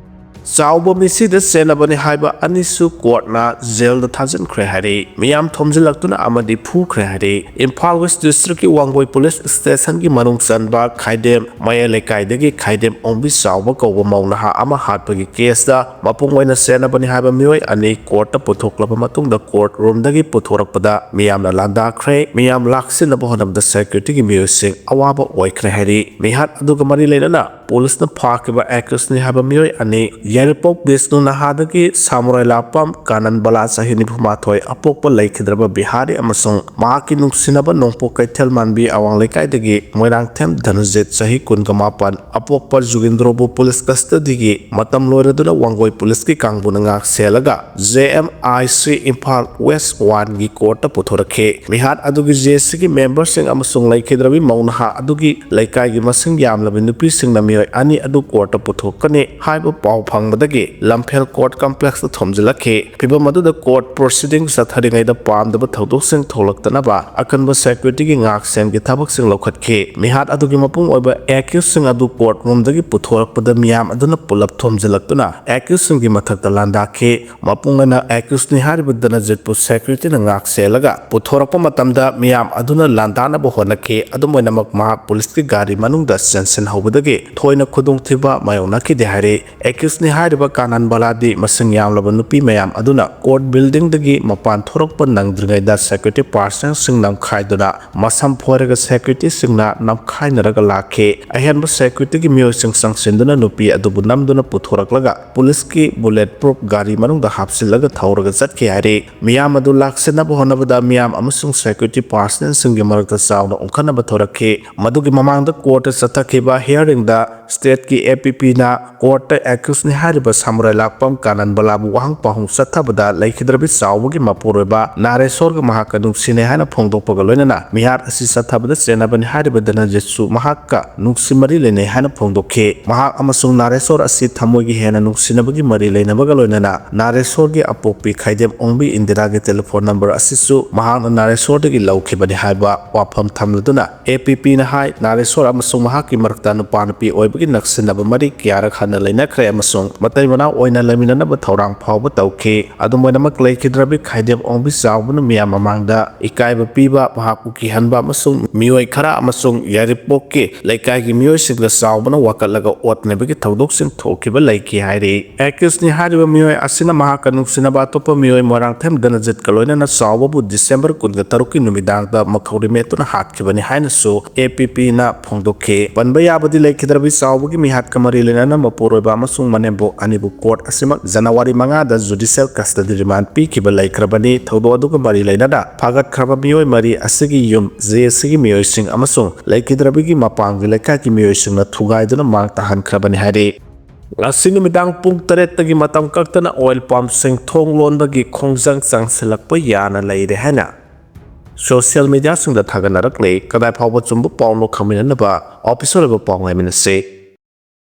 ꯆꯥꯎꯕ ꯃꯤꯁꯤꯗ ꯆꯦꯟꯅꯕꯅꯤ ꯍꯥꯏꯕ ꯑꯅꯤꯁꯨ ꯀꯣꯔꯠꯅ ꯖꯦꯜꯗ ꯊꯥꯖꯤꯟꯈ꯭ꯔꯦ ꯍꯥꯏꯔꯤ꯫ ꯃꯤꯌꯥꯝ ꯊꯣꯝꯖꯤꯜꯂꯛꯇꯨꯅ ꯑꯃꯗꯤ ꯐꯨꯈ꯭ꯔꯦ ꯍꯥꯏꯔꯤ꯫ ꯏꯝꯐꯥꯜ ꯋꯦꯁ ꯗꯤꯁꯇ꯭ꯔꯤꯛꯀꯤ ꯋꯥꯡꯒꯣꯏ ꯄꯨꯂꯤꯁ ꯁ꯭ꯇꯦꯁꯟꯒꯤ ꯃꯅꯨꯡ ꯆꯟꯕ ꯈꯥꯏꯗꯦꯝ ꯃꯌꯥꯏ ꯂꯩꯀꯥꯏꯗꯒꯤ ꯈꯥꯏꯗꯦꯝ ꯑꯣꯡꯕꯤ ꯆꯥꯎꯕ ꯀꯧꯕ ꯃꯧ ꯅꯍꯥ ꯑꯃ ꯍꯥꯠꯄꯒꯤ ꯀꯦꯁꯇ ꯃꯄꯨꯡ ꯑꯣꯏꯅ ꯆꯦꯟꯅꯕꯅꯤ ꯍꯥꯏꯕ ꯃꯤꯑꯣꯏ ꯑꯅꯤ ꯀꯣꯔꯠꯇ ꯄꯨꯊꯣꯛꯂꯕ ꯃꯇꯨꯡꯗ, ꯀꯣꯔꯠ ꯔꯨꯝꯗꯒꯤ ꯄꯨꯊꯣꯔꯛꯄꯗ ꯃꯤꯌꯥꯝꯅ ꯂꯥꯟꯗꯥꯈ꯭ꯔꯦ꯫ ꯃꯤꯌꯥꯝ ꯂꯥꯛꯁꯤꯟꯅꯕ ꯍꯣꯠꯅꯕꯗ ꯁꯦꯀ꯭ꯌꯨꯔꯤꯇꯤꯒꯤ ꯃꯤꯑꯣꯏꯁꯤꯡ ꯑꯋꯥꯕ ꯑꯣꯏꯈ꯭ꯔꯦ ꯍꯥꯏꯔꯤ꯫ ꯃꯤꯍꯥꯠ ꯑꯗꯨꯒ ꯃꯔꯤ ꯂꯩꯅꯅ ꯄꯨꯂꯤꯁꯅ ꯐꯥꯈꯤꯕ ꯑꯦꯀ꯭ꯌꯨꯁꯅꯤ ꯍꯥꯏꯕ ꯃꯤꯑꯣꯏ ꯑꯅꯤ, ꯌꯥꯏꯔꯤꯄꯣꯛ ꯕꯤꯁꯅꯨ ꯅꯍꯥꯗꯒꯤ ꯁꯥꯃꯨꯔꯥꯏ ꯂꯥꯛꯄꯝ ꯀꯥꯅꯟ ꯕꯂꯥ, ꯆꯍꯤ ꯅꯤꯐꯨ ꯃꯥꯊꯣꯏ, ꯑꯄꯣꯛꯄ ꯂꯩꯈꯤꯗ꯭ꯔꯕ ꯕꯤꯍꯥꯔꯤ, ꯑꯃꯁꯨꯡ ꯃꯍꯥꯛꯀꯤ ꯅꯨꯡꯁꯤꯅꯕ ꯅꯣꯡꯄꯣꯛ ꯀꯩꯊꯦꯜ ꯃꯥꯟꯕꯤ ꯑꯋꯥꯡ ꯂꯩꯀꯥꯏꯗꯒꯤ ꯃꯣꯏꯔꯥꯡꯊꯦꯝ ꯙꯅꯖꯤꯠ, ꯆꯍꯤ ꯀꯨꯟꯒ ꯃꯥꯄꯟ, ꯑꯄꯣꯛꯄ ꯖꯨꯒꯤꯟꯗ꯭ꯔꯣꯕꯨ ꯄꯨꯂꯤꯁ ꯀꯁꯇꯗꯤꯒꯤ ꯃꯇꯝ ꯂꯣꯏꯔꯗꯨꯅ ꯋꯥꯡꯒꯣꯏ ꯄꯨꯂꯤꯁꯀꯤ ꯀꯥꯡꯕꯨꯅ ꯉꯥꯛ ꯁꯦꯜꯂꯒ J M I C Imphal west ꯋꯥꯟꯒꯤ ꯀꯣꯔꯠꯇ ꯄꯨꯊꯣꯔꯛꯈꯤ꯫ ꯃꯤꯍꯥꯠ ꯑꯗꯨꯒꯤ ꯖꯦ ꯁꯤꯒꯤ ꯃꯦꯝꯕꯔꯁꯤꯡ ꯑꯃꯁꯨꯡ ꯂꯩꯈꯤꯗ꯭ꯔꯕꯤ ꯃꯧ ꯅꯍꯥ ꯑꯗꯨꯒꯤ ꯂꯩꯀꯥꯏꯒꯤ ꯃꯁꯤꯡ ꯌꯥꯝꯂꯕ ꯅꯨꯄꯤꯁꯤꯡꯅ ꯃꯤꯑꯣꯏ ꯑꯅꯤ ꯑꯗꯨ ꯀꯣꯔꯠꯇ ꯄꯨꯊꯣꯛꯀꯅꯤ ꯍꯥꯏꯕ ꯄꯥꯎ ꯐꯪꯕꯗꯒꯤ ꯂꯝꯐꯦꯜ ꯀꯣꯔꯠ ꯀꯝꯄ꯭ꯂꯦꯛꯁꯇ ꯊꯣꯝꯖꯤꯜꯂꯛꯈꯤ꯫ ꯐꯤꯚꯝ ꯑꯗꯨꯗ ꯀꯣꯔꯠ ꯄ꯭ꯔꯣꯁꯤꯗꯤꯡ ꯆꯠꯊꯔꯤꯉꯩꯗ ꯄꯥꯝꯗꯕ ꯊꯧꯗꯣꯛꯁꯤꯡ ꯊꯣꯛꯂꯛꯇꯅꯕ ꯑꯀꯟꯕ ꯁꯦꯀ꯭ꯌꯨꯔꯤꯇꯤꯒꯤ ꯉꯥꯛꯁꯦꯟꯒꯤ ꯊꯕꯛꯁꯤꯡ ꯂꯧꯈꯠꯈꯤ꯫ ꯃꯤꯍꯥꯠ ꯑꯗꯨꯒꯤ ꯃꯄꯨꯡ ꯑꯣꯏꯕ ꯑꯦꯀ꯭ꯌꯨꯁꯁꯤꯡ ꯑꯗꯨ ꯀꯣꯔꯠ ꯔꯨꯝꯗꯒꯤ ꯄꯨꯊꯣꯔꯛꯄꯗ ꯃꯤꯌꯥꯝ ꯑꯗꯨꯅ ꯄꯨꯂꯞ ꯊꯣꯝꯖꯤꯜꯂꯛꯇꯨꯅ ꯑꯦꯀ꯭ꯌꯨꯁꯁꯤꯡꯒꯤ ꯃꯊꯛꯇ ꯂꯥꯟꯗꯥꯈꯤ꯫ ꯃꯄꯨꯡ ꯑꯣꯏꯅ ꯑꯦꯀ꯭ꯌꯨꯁꯅꯤ ꯍꯥꯏꯔꯤꯕ ꯗꯅꯖꯤꯠꯄꯨ ꯁꯦꯀ꯭ꯌꯨꯔꯤꯇꯤꯅ ꯉꯥꯛ ꯁꯦꯜꯂꯒ ꯄꯨꯊꯣꯔꯛꯄ ꯃꯇꯝꯗ ꯃꯤꯌꯥꯝ ꯑꯗꯨꯅ ꯂꯥꯟꯗꯥꯅꯕ ꯍꯣꯠꯅꯈꯤ꯫ ꯑꯗꯨꯝ ꯑꯣꯏꯅꯃꯛ, ꯃꯍꯥꯛ ꯄꯨꯂꯤꯁꯀꯤ ꯒꯥꯔꯤ ꯃꯅꯨꯡꯗ ꯆꯦꯟꯁꯤꯟꯍꯧꯕꯗꯒꯤ ꯊꯣꯏꯅ ꯈꯨꯗꯣꯡꯊꯤꯕ ꯃꯥꯌꯣꯛꯅꯈꯤꯗꯦ ꯍꯥꯏꯔꯤ꯫ ꯑꯦꯀ꯭ꯌꯨꯁꯅꯤ ꯍꯥꯏꯔꯤꯕ ꯀꯥꯅꯟ ꯕꯂꯥꯗꯤ ꯃꯁꯤꯡ ꯌꯥꯝꯂꯕ ꯅꯨꯄꯤ ꯃꯌꯥꯝ ꯑꯗꯨꯅ ꯀꯣꯔꯠ ꯕꯤꯜꯗꯤꯡꯗꯒꯤ ꯃꯄꯥꯟ ꯊꯣꯔꯛꯄ ꯅꯪꯗ꯭ꯔꯤꯉꯩꯗ ꯁꯦꯀ꯭ꯌꯨꯔꯤꯇꯤ ꯄꯥꯔꯁꯅꯦꯜꯁꯤꯡ ꯅꯝꯈꯥꯏꯗꯨꯅ ꯃꯁꯝ ꯐꯣꯏꯔꯒ ꯁꯦꯀ꯭ꯌꯨꯔꯤꯇꯤꯁꯤꯡꯅ ꯅꯝꯈꯥꯏꯅꯔꯒ ꯂꯥꯛꯈꯤ꯫ ꯑꯍꯦꯟꯕ ꯁꯦꯀ꯭ꯌꯨꯔꯤꯇꯤꯒꯤ ꯃꯤꯑꯣꯏꯁꯤꯡ ꯆꯪꯁꯤꯟꯗꯨꯅ ꯅꯨꯄꯤ ꯑꯗꯨꯕꯨ ꯅꯝꯗꯨꯅ ꯄꯨꯊꯣꯔꯛꯂꯒ ꯄꯨꯂꯤꯁꯀꯤ ꯕꯨꯂꯦꯠ ꯄ꯭ꯔꯨꯐ ꯒꯥꯔꯤ ꯃꯅꯨꯡꯗ ꯍꯥꯞꯆꯤꯜꯂꯒ ꯊꯧꯔꯒ ꯆꯠꯈꯤ ꯍꯥꯏꯔꯤ꯫ ꯃꯤꯌꯥꯝ ꯑꯗꯨ ꯂꯥꯛꯁꯤꯟꯅꯕ ꯍꯣꯠꯅꯕꯗ ꯃꯤꯌꯥꯝ ꯑꯃꯁꯨꯡ ꯁꯦꯀ꯭ꯌꯨꯔꯤꯇꯤ ꯄꯥꯔꯁꯅꯦꯜꯁꯤꯡꯒꯤ ꯃꯔꯛꯇ ꯆꯥꯎꯅ ꯑꯣꯟꯈꯠꯅꯕ ꯊꯣꯔꯛꯈꯤ꯫ ꯃꯗꯨꯒꯤ ꯃꯃꯥꯡꯗ ꯀꯣꯔꯠꯇ ꯆꯠꯊꯈꯤꯕ ꯍꯤꯌꯥꯔꯤꯡꯗ ꯁ꯭ꯇꯦꯠꯀꯤ ꯑꯦ ꯄꯤ ꯄꯤꯅ ꯀꯣꯔꯠꯇ ꯑꯦꯀ꯭ꯌꯨꯁꯅꯤ ꯍꯥꯏꯔꯤꯕ ꯁꯥꯃꯨꯔꯥꯏ ꯂꯥꯛꯄꯝ ꯀꯥꯅꯟ ꯕꯂꯥꯕꯨ ꯋꯥꯍꯪ ꯄꯥꯎꯍꯪ ꯆꯠꯊꯕꯗ ꯂꯩꯈꯤꯗ꯭ꯔꯕꯤ ꯆꯥꯎꯕꯒꯤ ꯃꯄꯨꯔꯣꯏꯕ ꯅꯥꯔꯦꯁꯣꯔꯒ ꯃꯍꯥꯛꯀ ꯅꯨꯡꯁꯤꯅꯩ ꯍꯥꯏꯅ ꯐꯣꯡꯗꯣꯛꯄꯒ ꯂꯣꯏꯅꯅ ꯃꯤꯍꯥꯠ ꯑꯁꯤ ꯆꯠꯊꯕꯗ ꯆꯦꯟꯅꯕꯅꯤ ꯍꯥꯏꯔꯤꯕ ꯗꯅꯖꯤꯠꯁꯨ ꯃꯍꯥꯛꯀ ꯅꯨꯡꯁꯤ ꯃꯔꯤ ꯂꯩꯅꯩ ꯍꯥꯏꯅ ꯐꯣꯡꯗꯣꯛꯈꯤ꯫ ꯃꯍꯥꯛ ꯑꯃꯁꯨꯡ ꯅꯥꯔꯦꯁꯣꯔ ꯑꯁꯤ ꯊꯃꯣꯏꯒꯤ ꯍꯦꯟꯅ ꯅꯨꯡꯁꯤꯅꯕꯒꯤ ꯃꯔꯤ ꯂꯩꯅꯕꯒ ꯂꯣꯏꯅꯅ ꯅꯥꯔꯦꯁꯣꯔꯒꯤ ꯑꯄꯣꯛꯄꯤ ꯈꯥꯏꯗꯦꯝ ꯑꯣꯡꯕꯤ ꯏꯟꯗꯤꯔꯥꯒꯤ ꯇꯦꯂꯤꯐꯣꯟ ꯅꯝꯕꯔ ꯑꯁꯤꯁꯨ ꯃꯍꯥꯛꯅ ꯅꯥꯔꯦꯁꯣꯔꯗꯒꯤ ꯂꯧꯈꯤꯕꯅꯤ ꯍꯥꯏꯕ ꯋꯥꯐꯝ ꯊꯝꯂꯗꯨꯅ ꯑꯦ ꯄꯤ ꯄꯤꯅ ꯍꯥꯏ, ꯅꯥꯔꯦꯁꯣꯔ ꯑꯃꯁꯨꯡ ꯃꯍꯥꯛꯀꯤ ꯃꯔꯛꯇ ꯅꯨꯄꯥ ꯅꯨꯄꯤ ꯑꯣꯏꯕꯒꯤ ꯅꯛꯁꯤꯟꯅꯕ ꯃꯔꯤ ꯀꯌꯥꯔꯛ ꯍꯟꯅ ꯂꯩꯅꯈ꯭ꯔꯦ ꯑꯃꯁꯨꯡ ꯃꯇꯩ ꯃꯅꯥꯎ ꯑꯣꯏꯅ ꯂꯩꯃꯤꯟꯅꯅꯕ ꯊꯧꯔꯥꯡ ꯐꯥꯎꯕ ꯇꯧꯈꯤ꯫ ꯑꯗꯨꯝ ꯑꯣꯏꯅꯃꯛ, ꯂꯩꯈꯤꯗ꯭ꯔꯕꯤ ꯈꯥꯏꯗꯦꯝ ꯑꯣꯡꯕꯤ ꯆꯥꯎꯕꯅ ꯃꯤꯌꯥꯝ ꯃꯃꯥꯡꯗ ꯏꯀꯥꯏꯕ ꯄꯤꯕ, ꯃꯍꯥꯛꯄꯨ ꯀꯤꯍꯟꯕ ꯑꯃꯁꯨꯡ ꯃꯤꯑꯣꯏ ꯈꯔ ꯑꯃꯁꯨꯡ ꯌꯥꯏꯔꯤꯄꯣꯛꯀꯤ ꯂꯩꯀꯥꯏꯒꯤ ꯃꯤꯑꯣꯏꯁꯤꯡꯗ ꯆꯥꯎꯕꯅ ꯋꯥꯀꯠꯂꯒ ꯑꯣꯠ ꯅꯩꯕꯒꯤ ꯊꯧꯗꯣꯛꯁꯤꯡ ꯊꯣꯛꯈꯤꯕ ꯂꯩꯈꯤ ꯍꯥꯏꯔꯤ꯫ ꯑꯦꯀꯤꯁꯅꯤ ꯍꯥꯏꯔꯤꯕ ꯃꯤꯑꯣꯏ ꯑꯁꯤꯅ ꯃꯍꯥꯛꯀ ꯅꯨꯡꯁꯤꯅꯕ ꯑꯇꯣꯞꯄ ꯃꯤꯑꯣꯏ ꯃꯣꯏꯔꯥꯡꯊꯦꯝ ꯗꯅꯖꯤꯠꯀ ꯂꯣꯏꯅꯅ ꯆꯥꯎꯕꯕꯨ ꯗꯤꯁꯦꯝꯕꯔ ꯀꯨꯟꯒ ꯇꯔꯨꯛꯀꯤ ꯅꯨꯃꯤꯗꯥꯡꯗ ꯃꯈꯧꯔꯤ ꯃꯦꯠꯇꯨꯅ ꯍꯥꯠꯈꯤꯕꯅꯤ ꯍꯥꯏꯅꯁꯨ ꯑꯦ ꯄꯤ ꯄꯤꯅ ꯐꯣꯡꯗꯣꯛꯈꯤ꯫ ꯄꯟꯕ ꯌꯥꯕꯗꯤ, ꯂꯩꯈꯤꯗ꯭ꯔꯕꯤ ꯆꯥꯎꯕꯒꯤ ꯃꯤꯍꯥꯠꯀ ꯃꯔꯤ ꯂꯩꯅꯅ ꯃꯄꯨꯔꯣꯏꯕ ꯑꯃꯁꯨꯡ ꯃꯅꯦꯝꯕꯣꯛ ꯑꯅꯤꯕꯨ ꯀꯣꯔꯠ ꯑꯁꯤꯃꯛ ꯖꯅꯋꯥꯔꯤ ꯃꯉꯥꯗ ꯖꯨꯗꯤꯁꯤꯌꯦꯜ ꯀꯁꯇꯗꯤ ꯔꯤꯃꯥꯟ ꯄꯤꯈꯤꯕ ꯂꯩꯈ꯭ꯔꯕꯅꯤ꯫ ꯊꯧꯗꯣꯛ ꯑꯗꯨꯒ ꯃꯔꯤ ꯂꯩꯅꯅ ꯐꯥꯒꯠꯈ꯭ꯔꯕ ꯃꯤꯑꯣꯏ ꯃꯔꯤ ꯑꯁꯤꯒꯤ ꯌꯨꯝ ꯖꯦ ꯑꯦꯁ ꯁꯤꯒꯤ ꯃꯤꯑꯣꯏꯁꯤꯡ ꯑꯃꯁꯨꯡ ꯂꯩꯈꯤꯗ꯭ꯔꯕꯤꯒꯤ ꯃꯄꯥꯡꯒꯤ ꯂꯩꯀꯥꯏꯒꯤ ꯃꯤꯑꯣꯏꯁꯤꯡꯅ ꯊꯨꯒꯥꯏꯗꯨꯅ ꯃꯥꯡ ꯇꯥꯍꯟꯈ꯭ꯔꯕꯅꯤ ꯍꯥꯏꯔꯤ꯫ ꯉꯁꯤ ꯅꯨꯃꯤꯗꯥꯡ ꯄꯨꯡ ꯇꯔꯦꯠꯇꯒꯤ ꯃꯇꯝ ꯀꯛꯇꯅ ꯑꯣꯏꯜ ꯄꯝꯁꯤꯡ ꯊꯣꯡ ꯂꯣꯟꯕꯒꯤ ꯈꯣꯡꯖꯪ ꯆꯪꯁꯤꯜꯂꯛꯄ ꯌꯥꯅ ꯂꯩꯔꯦ ꯍꯥꯏꯅ ꯁꯣꯁꯤꯌꯦꯜ ꯃꯤꯗꯤꯌꯥꯁꯤꯡꯗ ꯊꯥꯒꯠꯅꯔꯛꯂꯤ꯫ ꯀꯗꯥꯏ ꯐꯥꯎꯕ ꯆꯨꯝꯕ ꯄꯥꯎꯅꯣ ꯈꯪꯃꯤꯟꯅꯅꯕ ꯑꯣꯐꯤꯁꯤꯌꯦꯜ ꯑꯣꯏꯕ ꯄꯥꯎ ꯉꯥꯏꯃꯤꯟꯅꯁꯤ꯫